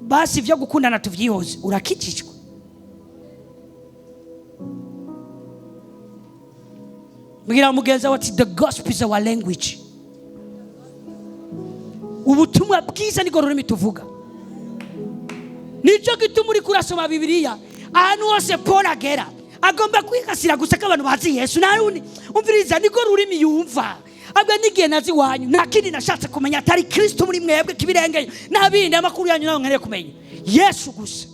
basi ivyo gukundana tuvyihoze, urakijijwe. Mbwira mugenzi wawe ati the gospel is our language. Ubutumwa bwiza niko rurimi tuvuga. Nico gituma uriko urasoma Bibiliya ahantu hose Paul agera agomba kwikasira gusa ko abantu bazi Yesu. Nta rundi umviriza, niko rurimi yumva. Abwo nigiye nazi wanyu, nta kindi nashatse kumenya atari Kristo muri mwebwe kibirengeye, nta bindi amakuru yanyu nayo nkeneye kumenya. Yesu gusa.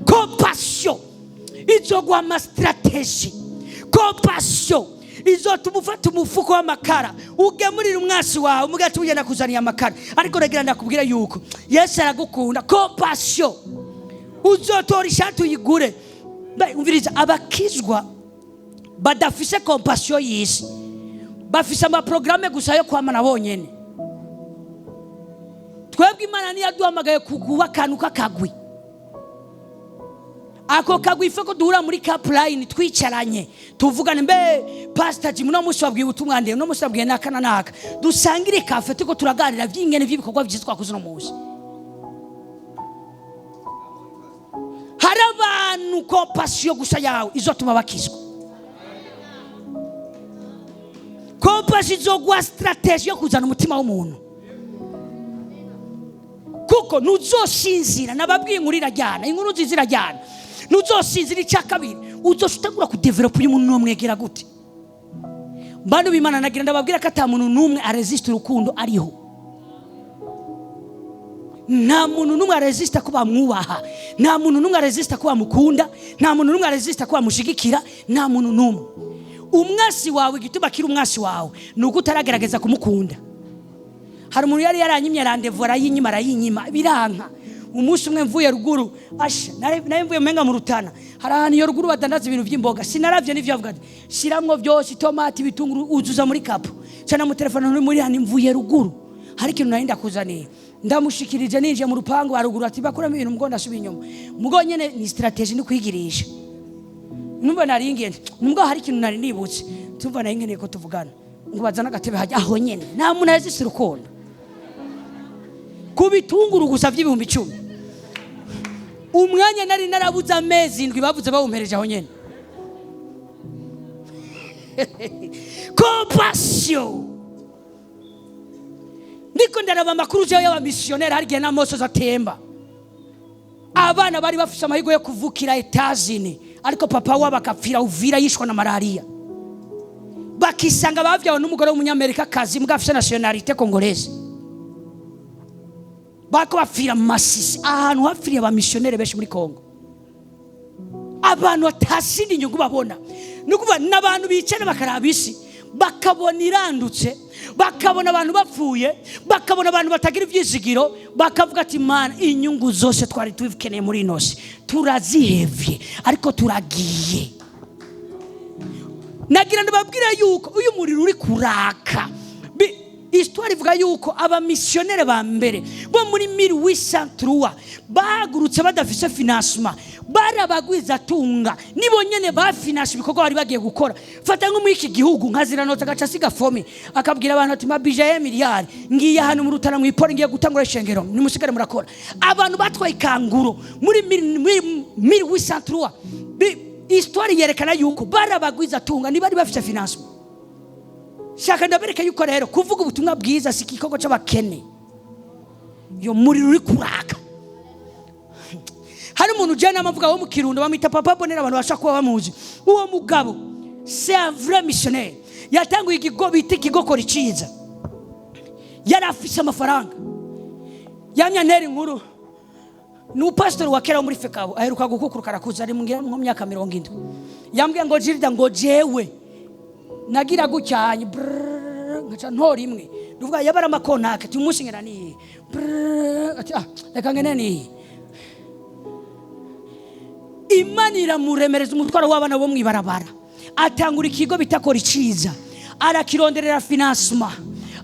Compassion izogwa ama strategy. Compassion izotuma ufata umufuko w'amakara ugemurira umwasi wawe, umubwira ati burya nakuzaniye amakara, ariko nagira ndakubwira yuko Yesu aragukunda. Compassion uzotora ishati uyigure. Umviriza, abakizwa badafise compassion y'isi bafise amaprograme gusa yo kwamana bonyene. Twebwe Imana ntiyaduhamagaye kuguba akantu k'akagwi. Ako kagwi ife ko duhura muri Caprine twicaranye tuvugane, mbe Pastor Jim uno munsi wabwiye ubutumwa nde, uno munsi wabwiye naka na naka, dusangire kafe turiko turaganira vy'ingene vy'ibikorwa vyiza twakoze uno munsi. Hari abantu compassion gusa yawe izotuma bakizwa. Compassion izoguha strategy yo kuzana umutima w'umuntu, kuko Kuko ntuzosinzira. Nababwiye, inkuru irajyana, inkuru nziza irajyana. Ntuzosinzira. Icya kabiri, uzoca utangura kudevelopa uyu muntu. Nomwegera gute? Bantu b'Imana, nagira ndababwira ko ata muntu n'umwe aresista urukundo ariho. Nta muntu n'umwe aresista ko bamwubaha, nta muntu n'umwe aresista ko bamukunda, nta muntu n'umwe aresista ko bamushigikira, nta muntu n'umwe. Umwasi wawe, igituma akiri umwasi wawe ni uko utaragerageza kumukunda. Hari umuntu yari yaranyimye rendez-vous, arayinyima, arayinyima, biranka. Umunsi umwe mvuye ruguru, asha, nari mvuye menga mu Rutana, hari ahantu iyo ruguru badandaza ibintu by'imboga. Sinaravye n'ivyo avuga ati shiramwo byose, itomati, ibitunguru, uzuza muri kapo. Cana mu telefone uri muri hano, mvuye ruguru, hari ikintu nari ndakuzaniye. Ndamushikirije, ninjiye mu rupangu haruguru, ati bakuramo ibintu. Mugo ndasubiye inyuma, mugo nyene ni stratégie, ni kwigirisha. Numva nari ngiye, nubwo hari ikintu nari nibutse, tumva nari nkeneye ko tuvugana, ngo bazane agatebe hajya aho nyene. Nta muntu yazise urukundo ku bitunguru gusa by'ibihumbi 10. Umwanya nari narabuze amezi 7, bavuze bawumpereje aho nyene. Compassion. Ndiko ndaraba amakuru jewe y'abamisiyoneri, hari igihe n'amosozi atemba. Abana bari bafise amahirwe yo kuvukira Etazini, ariko papa wabo akapfira Uvira, yishwa na malariya, bakisanga bavyawe n'umugore w'umunyamerika kazi mbwa afise nationalité congolaise, bako bapfira mu Masisi, ahantu hapfiriye abamisiyoneri benshi muri Kongo. Abantu batasindi inyungu babona, ni ukuvuga ni abantu bicara bakaraba isi, bakabona irandutse, bakabona abantu bapfuye, bakabona abantu batagira ibyizigiro, bakavuga ati: "Mana, inyungu zose twari tukeneye muri ino si turazihevye, ariko turagiye." Nagira ndababwira yuko uyu muriro uri kuraka. Histoire ivuga yuko abamisiyoneri ba mbere bo muri 1803 bahagurutse badafise financement, barabagwizatunga nibo nyene bafinanse ibikorwa bari bagiye gukora. Fata nko muri iki gihugu, nka Ziranotse, agaca asiga fomi, akabwira abantu ati: "Mabije ya miliyari, ngiye ahantu mu Rutana mw'iporo, ngiye gutangura ishengero, nimusigare murakora." Abantu batwaye ikanguro muri 1803, histoire yerekana yuko barabagwizatunga, ntibari bafise financement. Shaka ndabereka yuko rero kuvuga ubutumwa bwiza si igikorwa c'abakene. Iyo muriro uri kuraka, hari umuntu ujyana amavuga wo mu Kirundo, bamwita Papa Bonera, abantu bashobora kuba bamuzi. Uwo mugabo c'est un vrai missionnaire. Yatanguye ikigo bita ikigo Kora Iciza. Yari afise amafaranga. Yamye antera inkuru, ni upasitori wa kera wo muri FECABU, aheruka gukukuruka, arakuza, ari mu myaka 70. Yambwiye ngo: "Jirida," ngo, "jewe nagira gucyanye brrrr, nkaca ntora imwe." Nuvuga yabara amakontake ati: "Umunsi ngena niyi." Brrrr, ati: "Ah, reka ngene niyi." Imana iramuremereza umutwaro w'abana bo mw'ibarabara, atangura ikigo bita Kora Iciza, arakironderera financement,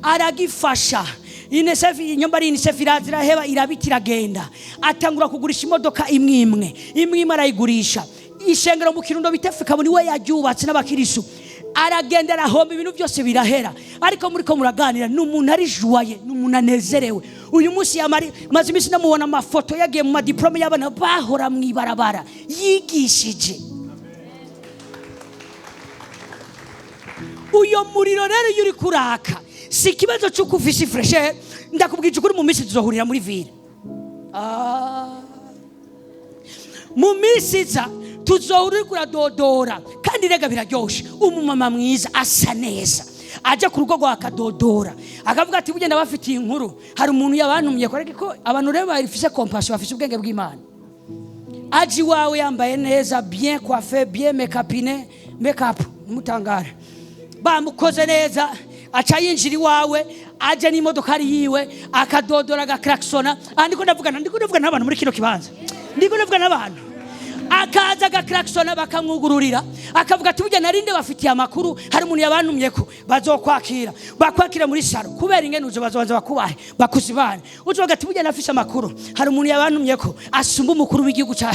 aragifasha. UNICEF, inyumba ari UNICEF, iraza iraheba, irabita, iragenda. Atangura kugurisha imodoka imwe imwe, imwe imwe, arayigurisha. Ishengero mu Kirundo bita FECABU niwe yaryubatse n'abakirisu. Aragenda, arahomba, ibintu byose birahera, ariko muri ko muraganira ni umuntu ari joyeux, ni umuntu anezerewe. Uyu munsi yamari maze iminsi namubona amafoto yagiye mu ma diplômes y'abana bahora mu ibarabara yigishije. Uyo muriro rero iyo uri kuraka, si ikibazo cy'uko ufise i fraîcheur. Ndakubwije ukuri, mu minsi tuzohurira muri ville. Mu minsi iza tuzohura uri kuradodora, kandi rega biraryoshe. Umumama mwiza asa neza ajya ku rugo rwawe akadodora, akavuga ati: "Bugenda bafitiye inkuru, hari umuntu yabantumye." Ko abantu rero bafise compassion, bafise ubwenge bw'Imana. Aje iwawe yambaye neza, bien coiffé, bien make-upine, make-up mutangara, bamukoze neza, aca yinjira iwawe, aje n'imodokari yiwe, akadodora, agaklaxona. Ah, ndiko ndavugana n'abantu muri kino kibanza, ndiko ndavugana n'abantu. Akaza agaklaxona, bakamwugururira, akavuga ati: "Burya narinde bafitiye amakuru, hari umuntu yabantumye." Ko bazokwakira, bakwakira muri salon, kubera ingene uzo bazobanza bakubahe, bakuzibane. Uzovuga ati: "Burya nafise amakuru, hari umuntu yabantumye ko asumba umukuru w'igihugu cya."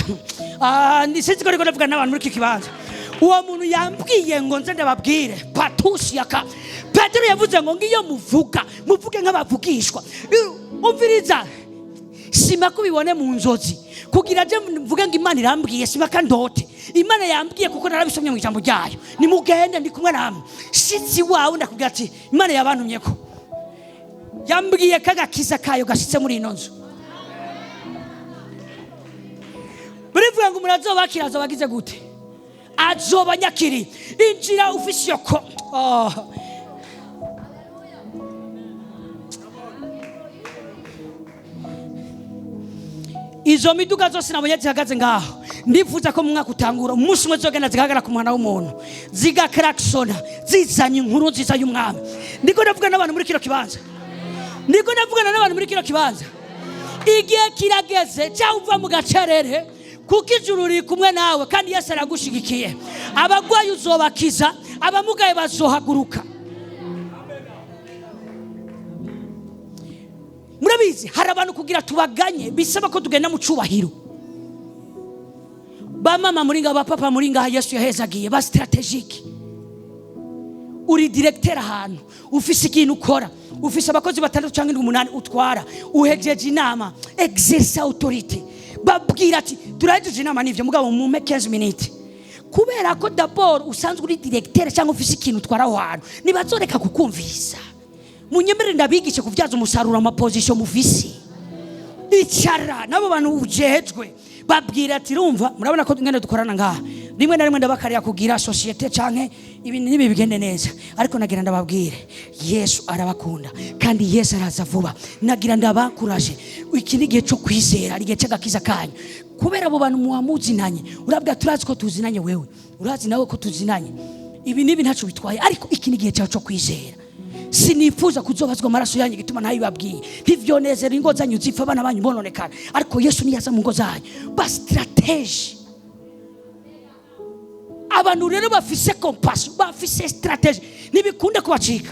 Ah, sinzi ko ndiko ndavugana n'abantu muri iki kibanza. Uwo muntu yambwiye ngo nze ndababwire patusi yaka. Petero yavuze ngo ngiyo muvuga, muvuge nk'abavugishwa. Umviriza, sima ko ubibone mu nzozi kugira aje mvuge ngo Imana irambwiye, sima ka ndote. Imana yambwiye kuko narabisomye mu ijambo ryayo. Nimugende, ndi kumwe namwe. Shitsi wawe, ndakubwira ati: "Imana yabantumye ko yambwiye ko agakiza kayo gashitse muri ino nzu." Burivuga ngo umuntu azobakira azoba agize gute? Azoba nyakiri. Injira ufise iyo ko. Oh. Izo miduga zose nabonye zihagaze ngaho, ndifuza ko mu mwaka utangura umunsi umwe zogenda zigahagarara ku mwana w'umuntu, zigakraksona, zizanye inkuru nziza y'umwami. Ndiko ndavugana n'abantu muri kino kibanza, ndiko ndavugana n'abantu muri kino kibanza. Igihe kirageze cyangwa uva mu gacerere, kuko ijuru riri kumwe nawe kandi Yesu aragushigikiye. Abagwayi uzobakiza, abamugaye bazohaguruka. Murabizi hari abantu kugira tubaganye bisaba ko tugenda mu cubahiro. Ba mama muri ngaha, ba papa muri ngaha, Yesu yahezagiye ba strategique. Uri directeur ahantu, ufise ikintu ukora, ufise abakozi 6 cyangwa 8 utwara, uhejeje inama, exerce autorité. Babwira ati turahejeje inama nivyo, mugabo mumpe 15 minutes. Kubera ko d'abord usanzwe uri directeur cyangwa ufise ikintu utwara aho hantu, nibazoreka kukumvisa. Munyemerere ndabigishe kuvyaza umusaruro ama position mufise. Icara nabo bantu ujejwe, babwira ati rumva, murabona ko ngene dukorana ngaha, rimwe na rimwe ndabakarira kugira societe canke ibintu nibi bigende neza, ariko nagira ndababwire Yesu arabakunda kandi Yesu araza vuba. Nagira ndabakuraje, iki ni igihe cyo kwizera, ari igihe cy'agakiza kanyu. Kubera abo bantu muwamuzinanye, urabwira turazi ko tuzinanye, wewe urazi nawe ko tuzinanye, ibi nibi ntaco bitwaye, ariko iki ni igihe cyawe cyo kwizera. Sinifuza kuzobazwa amaraso yanyu, igituma ntayibabwiye. Ntivyonezera ingo zanyu zipfa, abana banyu bononekara, ariko Yesu niyaza mu ngo zanyu. Ba strategie. Abantu rero bafise compassion, bafise strategie, ntibikunda kubacika.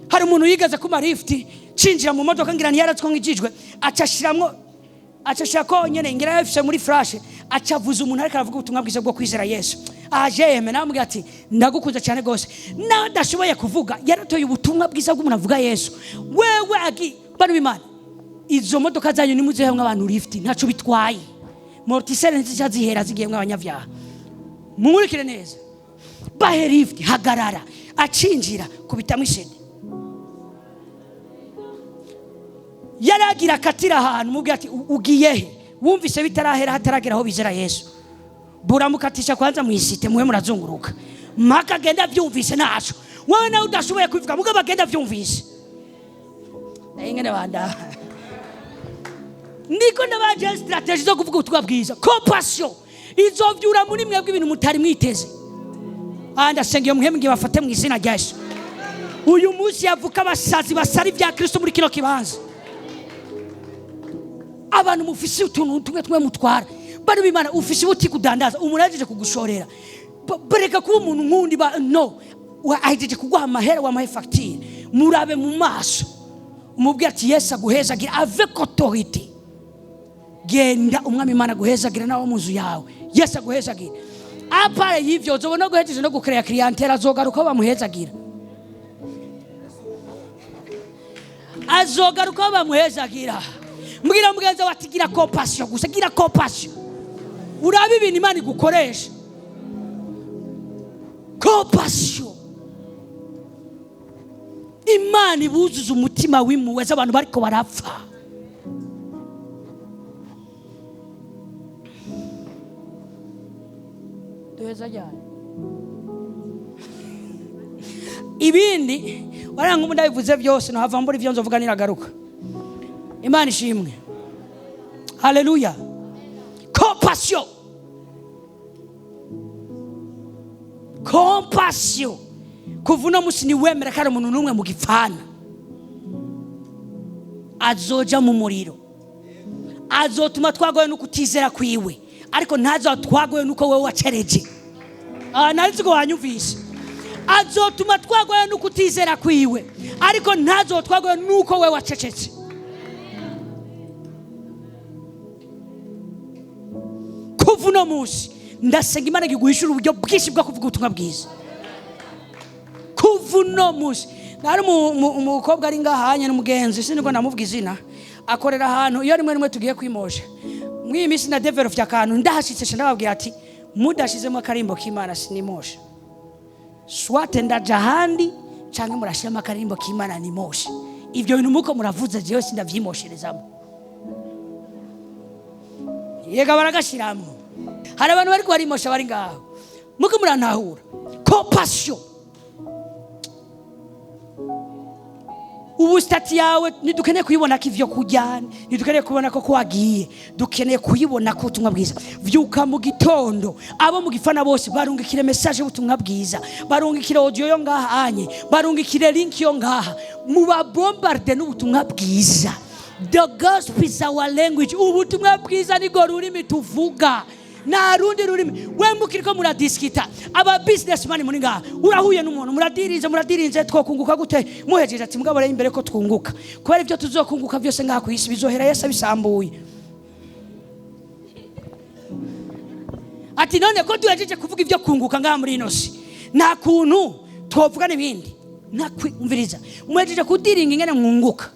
Hari umuntu yigeze kuma lift, cinjira mu modoka ngira ntiyaratswe nk'ijijwe, aca ashiramwo, aca ashirako nyene ngira yafise muri flash, aca avuza umuntu ariko aravuga ubutumwa bwiza bwo kwizera Yesu. Aje yeme namubwira ati ndagukunze cyane gose, nawe ndashoboye kuvuga, yaratoye ubutumwa bwiza bw'umuntu avuga Yesu. Wewe agi bano b'Imana, izo modoka zanyu nimuzehe mw'abantu lift, ntaco bitwaye. Mortisere nziza zihera zigiye mw'abanyavyaha. Mumurikire neza. Bahe lift, hagarara, acinjira kubitamwe isede. Yaragira akatira ahantu, mubwira ati ugiye he? Wumvise bitarahera, hataragera aho bizera Yesu. Buramukatisha kwanza mwisite, muwe murazunguruka mpaka agenda avyumvise. Naco wewe nawe udashoboye kubivuga, mugabo agenda avyumvise. Ingene banda ndiko ndabaje strategie zo kuvuga ubutumwa bwiza. Compassion izovyura muri mwebwe ibintu mutari mwiteze. Ndasenga iyo muhembwe bafate mu izina rya Yesu. Uyu munsi yavuka abasazi basara ibya Kristo muri kino kibanza. Abantu mufise utuntu tumwe tumwe mutwara, bari b'Imana, ufise ubuti kudandaza, umuntu ahejeje kugushorera, bareka kuba umuntu nk'undi ba no, ahejeje kuguha amahera, wamuhe facture, murabe mu maso, umubwire ati Yesu aguhezagira avec autorité. Genda umwami Imana aguhezagira nawe mu nzu yawe, Yesu aguhezagira. Apare y'ivyo uzobona guhejeje no gucrea clientèle, azogaruka bamuhezagira, azogaruka bamuhezagira. Mbwira mugenzi wawe ati gira compassion gusa, gira compassion, urabe ibintu Imana igukoresha. Compassion, Imana ibuzuza umutima w'impuhwe z'abantu bariko barapfa. Duheza ryari? Ibindi waranga ubu ndabivuze byose, nohava mbura ivyo nzovuga niragaruka. Imana ishimwe, haleluya. Compassion, compassion. Kuva uno musi niwemera ko ari umuntu n'umwe mu gipfana azoja mu muriro, azotuma twagowe no kutizera kwiwe, ariko ntazo twagowe nuko wewe wacereje. Nari nzi ko wanyumvise. Azotuma twagowe no kutizera kwiwe, ariko ntazo twagowe nuko wewe wacecetse. Kuva uno munsi ndasenga Imana iguhishura uburyo bwinshi bwo kuvuga ubutumwa bwiza. Kuva uno munsi nari umukobwa ari ngahanye n'umugenzi, siniko ndamuvuga izina, akorera ahantu iyo rimwe rimwe tugiye kwimosha. Mw'iyi minsi na develop akantu ndahashitse, ndababwira ati mudashizemo akarimbo k'Imana sinimosha, swate ndaja ahandi canke murashiramo akarimbo k'Imana nimoshe. Ivyo bintu muko muravuze jewe sindavyimosherezamo. Yega baragashiramwo. Hari abantu bariko barimosha bari ngaho, muko murantahura. Compassion. Ubu statut yawe ntidukeneye kuyibona ko ivyo kurya, ntidukeneye kubona ko wagiye, dukeneye kuyibona ko ubutumwa bwiza. Vyuka mu gitondo, abo mu gifana bose barungikire message y'ubutumwa bwiza, barungikire audio yo ngaha anye, barungikire link yo ngaha, mubabombarde n'ubutumwa bwiza. The gospel is our language. Ubutumwa bwiza nirwo rurimi tuvuga, nta rundi rurimi. We mukiriko muradiskita, aba businessman muri ngaha, urahuye n'umuntu, muradirinze, muradirinze, twokunguka gute? Muhejeje ati: "Mugabo rero, imbere ko twunguka, kubera ibyo tuzokunguka byose ngaha ku isi bizohera Yesu abisambuye." Ati: "None ko duhejeje kuvuga ibyo kunguka ngaha muri ino si, nta kuntu twovuga n'ibindi?" Ntakwumviriza. Muhejeje kudiringa ingene mwunguka,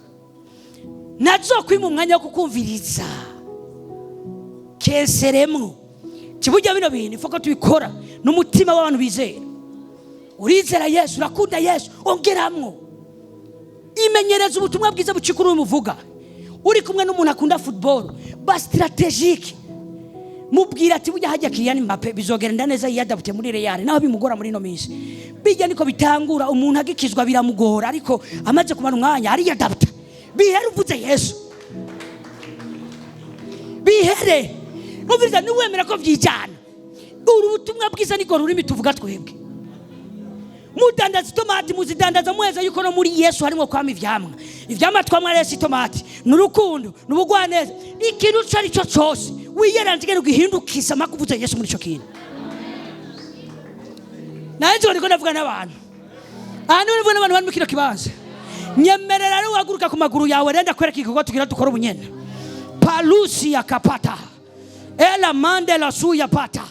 nazokwima umwanya wo kukumviriza. Keseremwo kiburya bino bintu ifoko tubikora n'umutima w'abantu bizera. Urizera Yesu, urakunda Yesu, ongeramwo, imenyereza ubutumwa bwiza bucikura. Uyu muvuga uri kumwe n'umuntu akunda football, ba stratégique, mubwira ati: "Burya hajya Kylian Mbappe bizogenda neza, yiyadapte muri Real, naho bimugora muri ino minsi. Bijya niko bitangura, umuntu agikizwa biramugora, ariko amaze kumara umwanya ariyadapta." Bihere uvuze Yesu, bihere umviriza, niwemera ko byijyana. Uru butumwa bwiza niko rurimi tuvuga twebwe. Mudandaza itomati, muzidandaza muheza yuko no muri Yesu harimo kwama ivyamwa. Ivyamwa twamwa rero si itomati, ni urukundo, ni ubugwaneza. Ikintu ico ari cyo cyose wiyeranze ingene ugihindukiza mpaka uvuze Yesu muri ico kintu. Nanjye ndiko ndavuga n'abantu aha, niho ndavuga n'abantu bari mu kino kibanza. Nyemerera rero uhaguruka ku maguru yawe, rero ndakwereka igikorwa tugira dukora ubunyene. Palusi ya kapata ela mande la suya pata.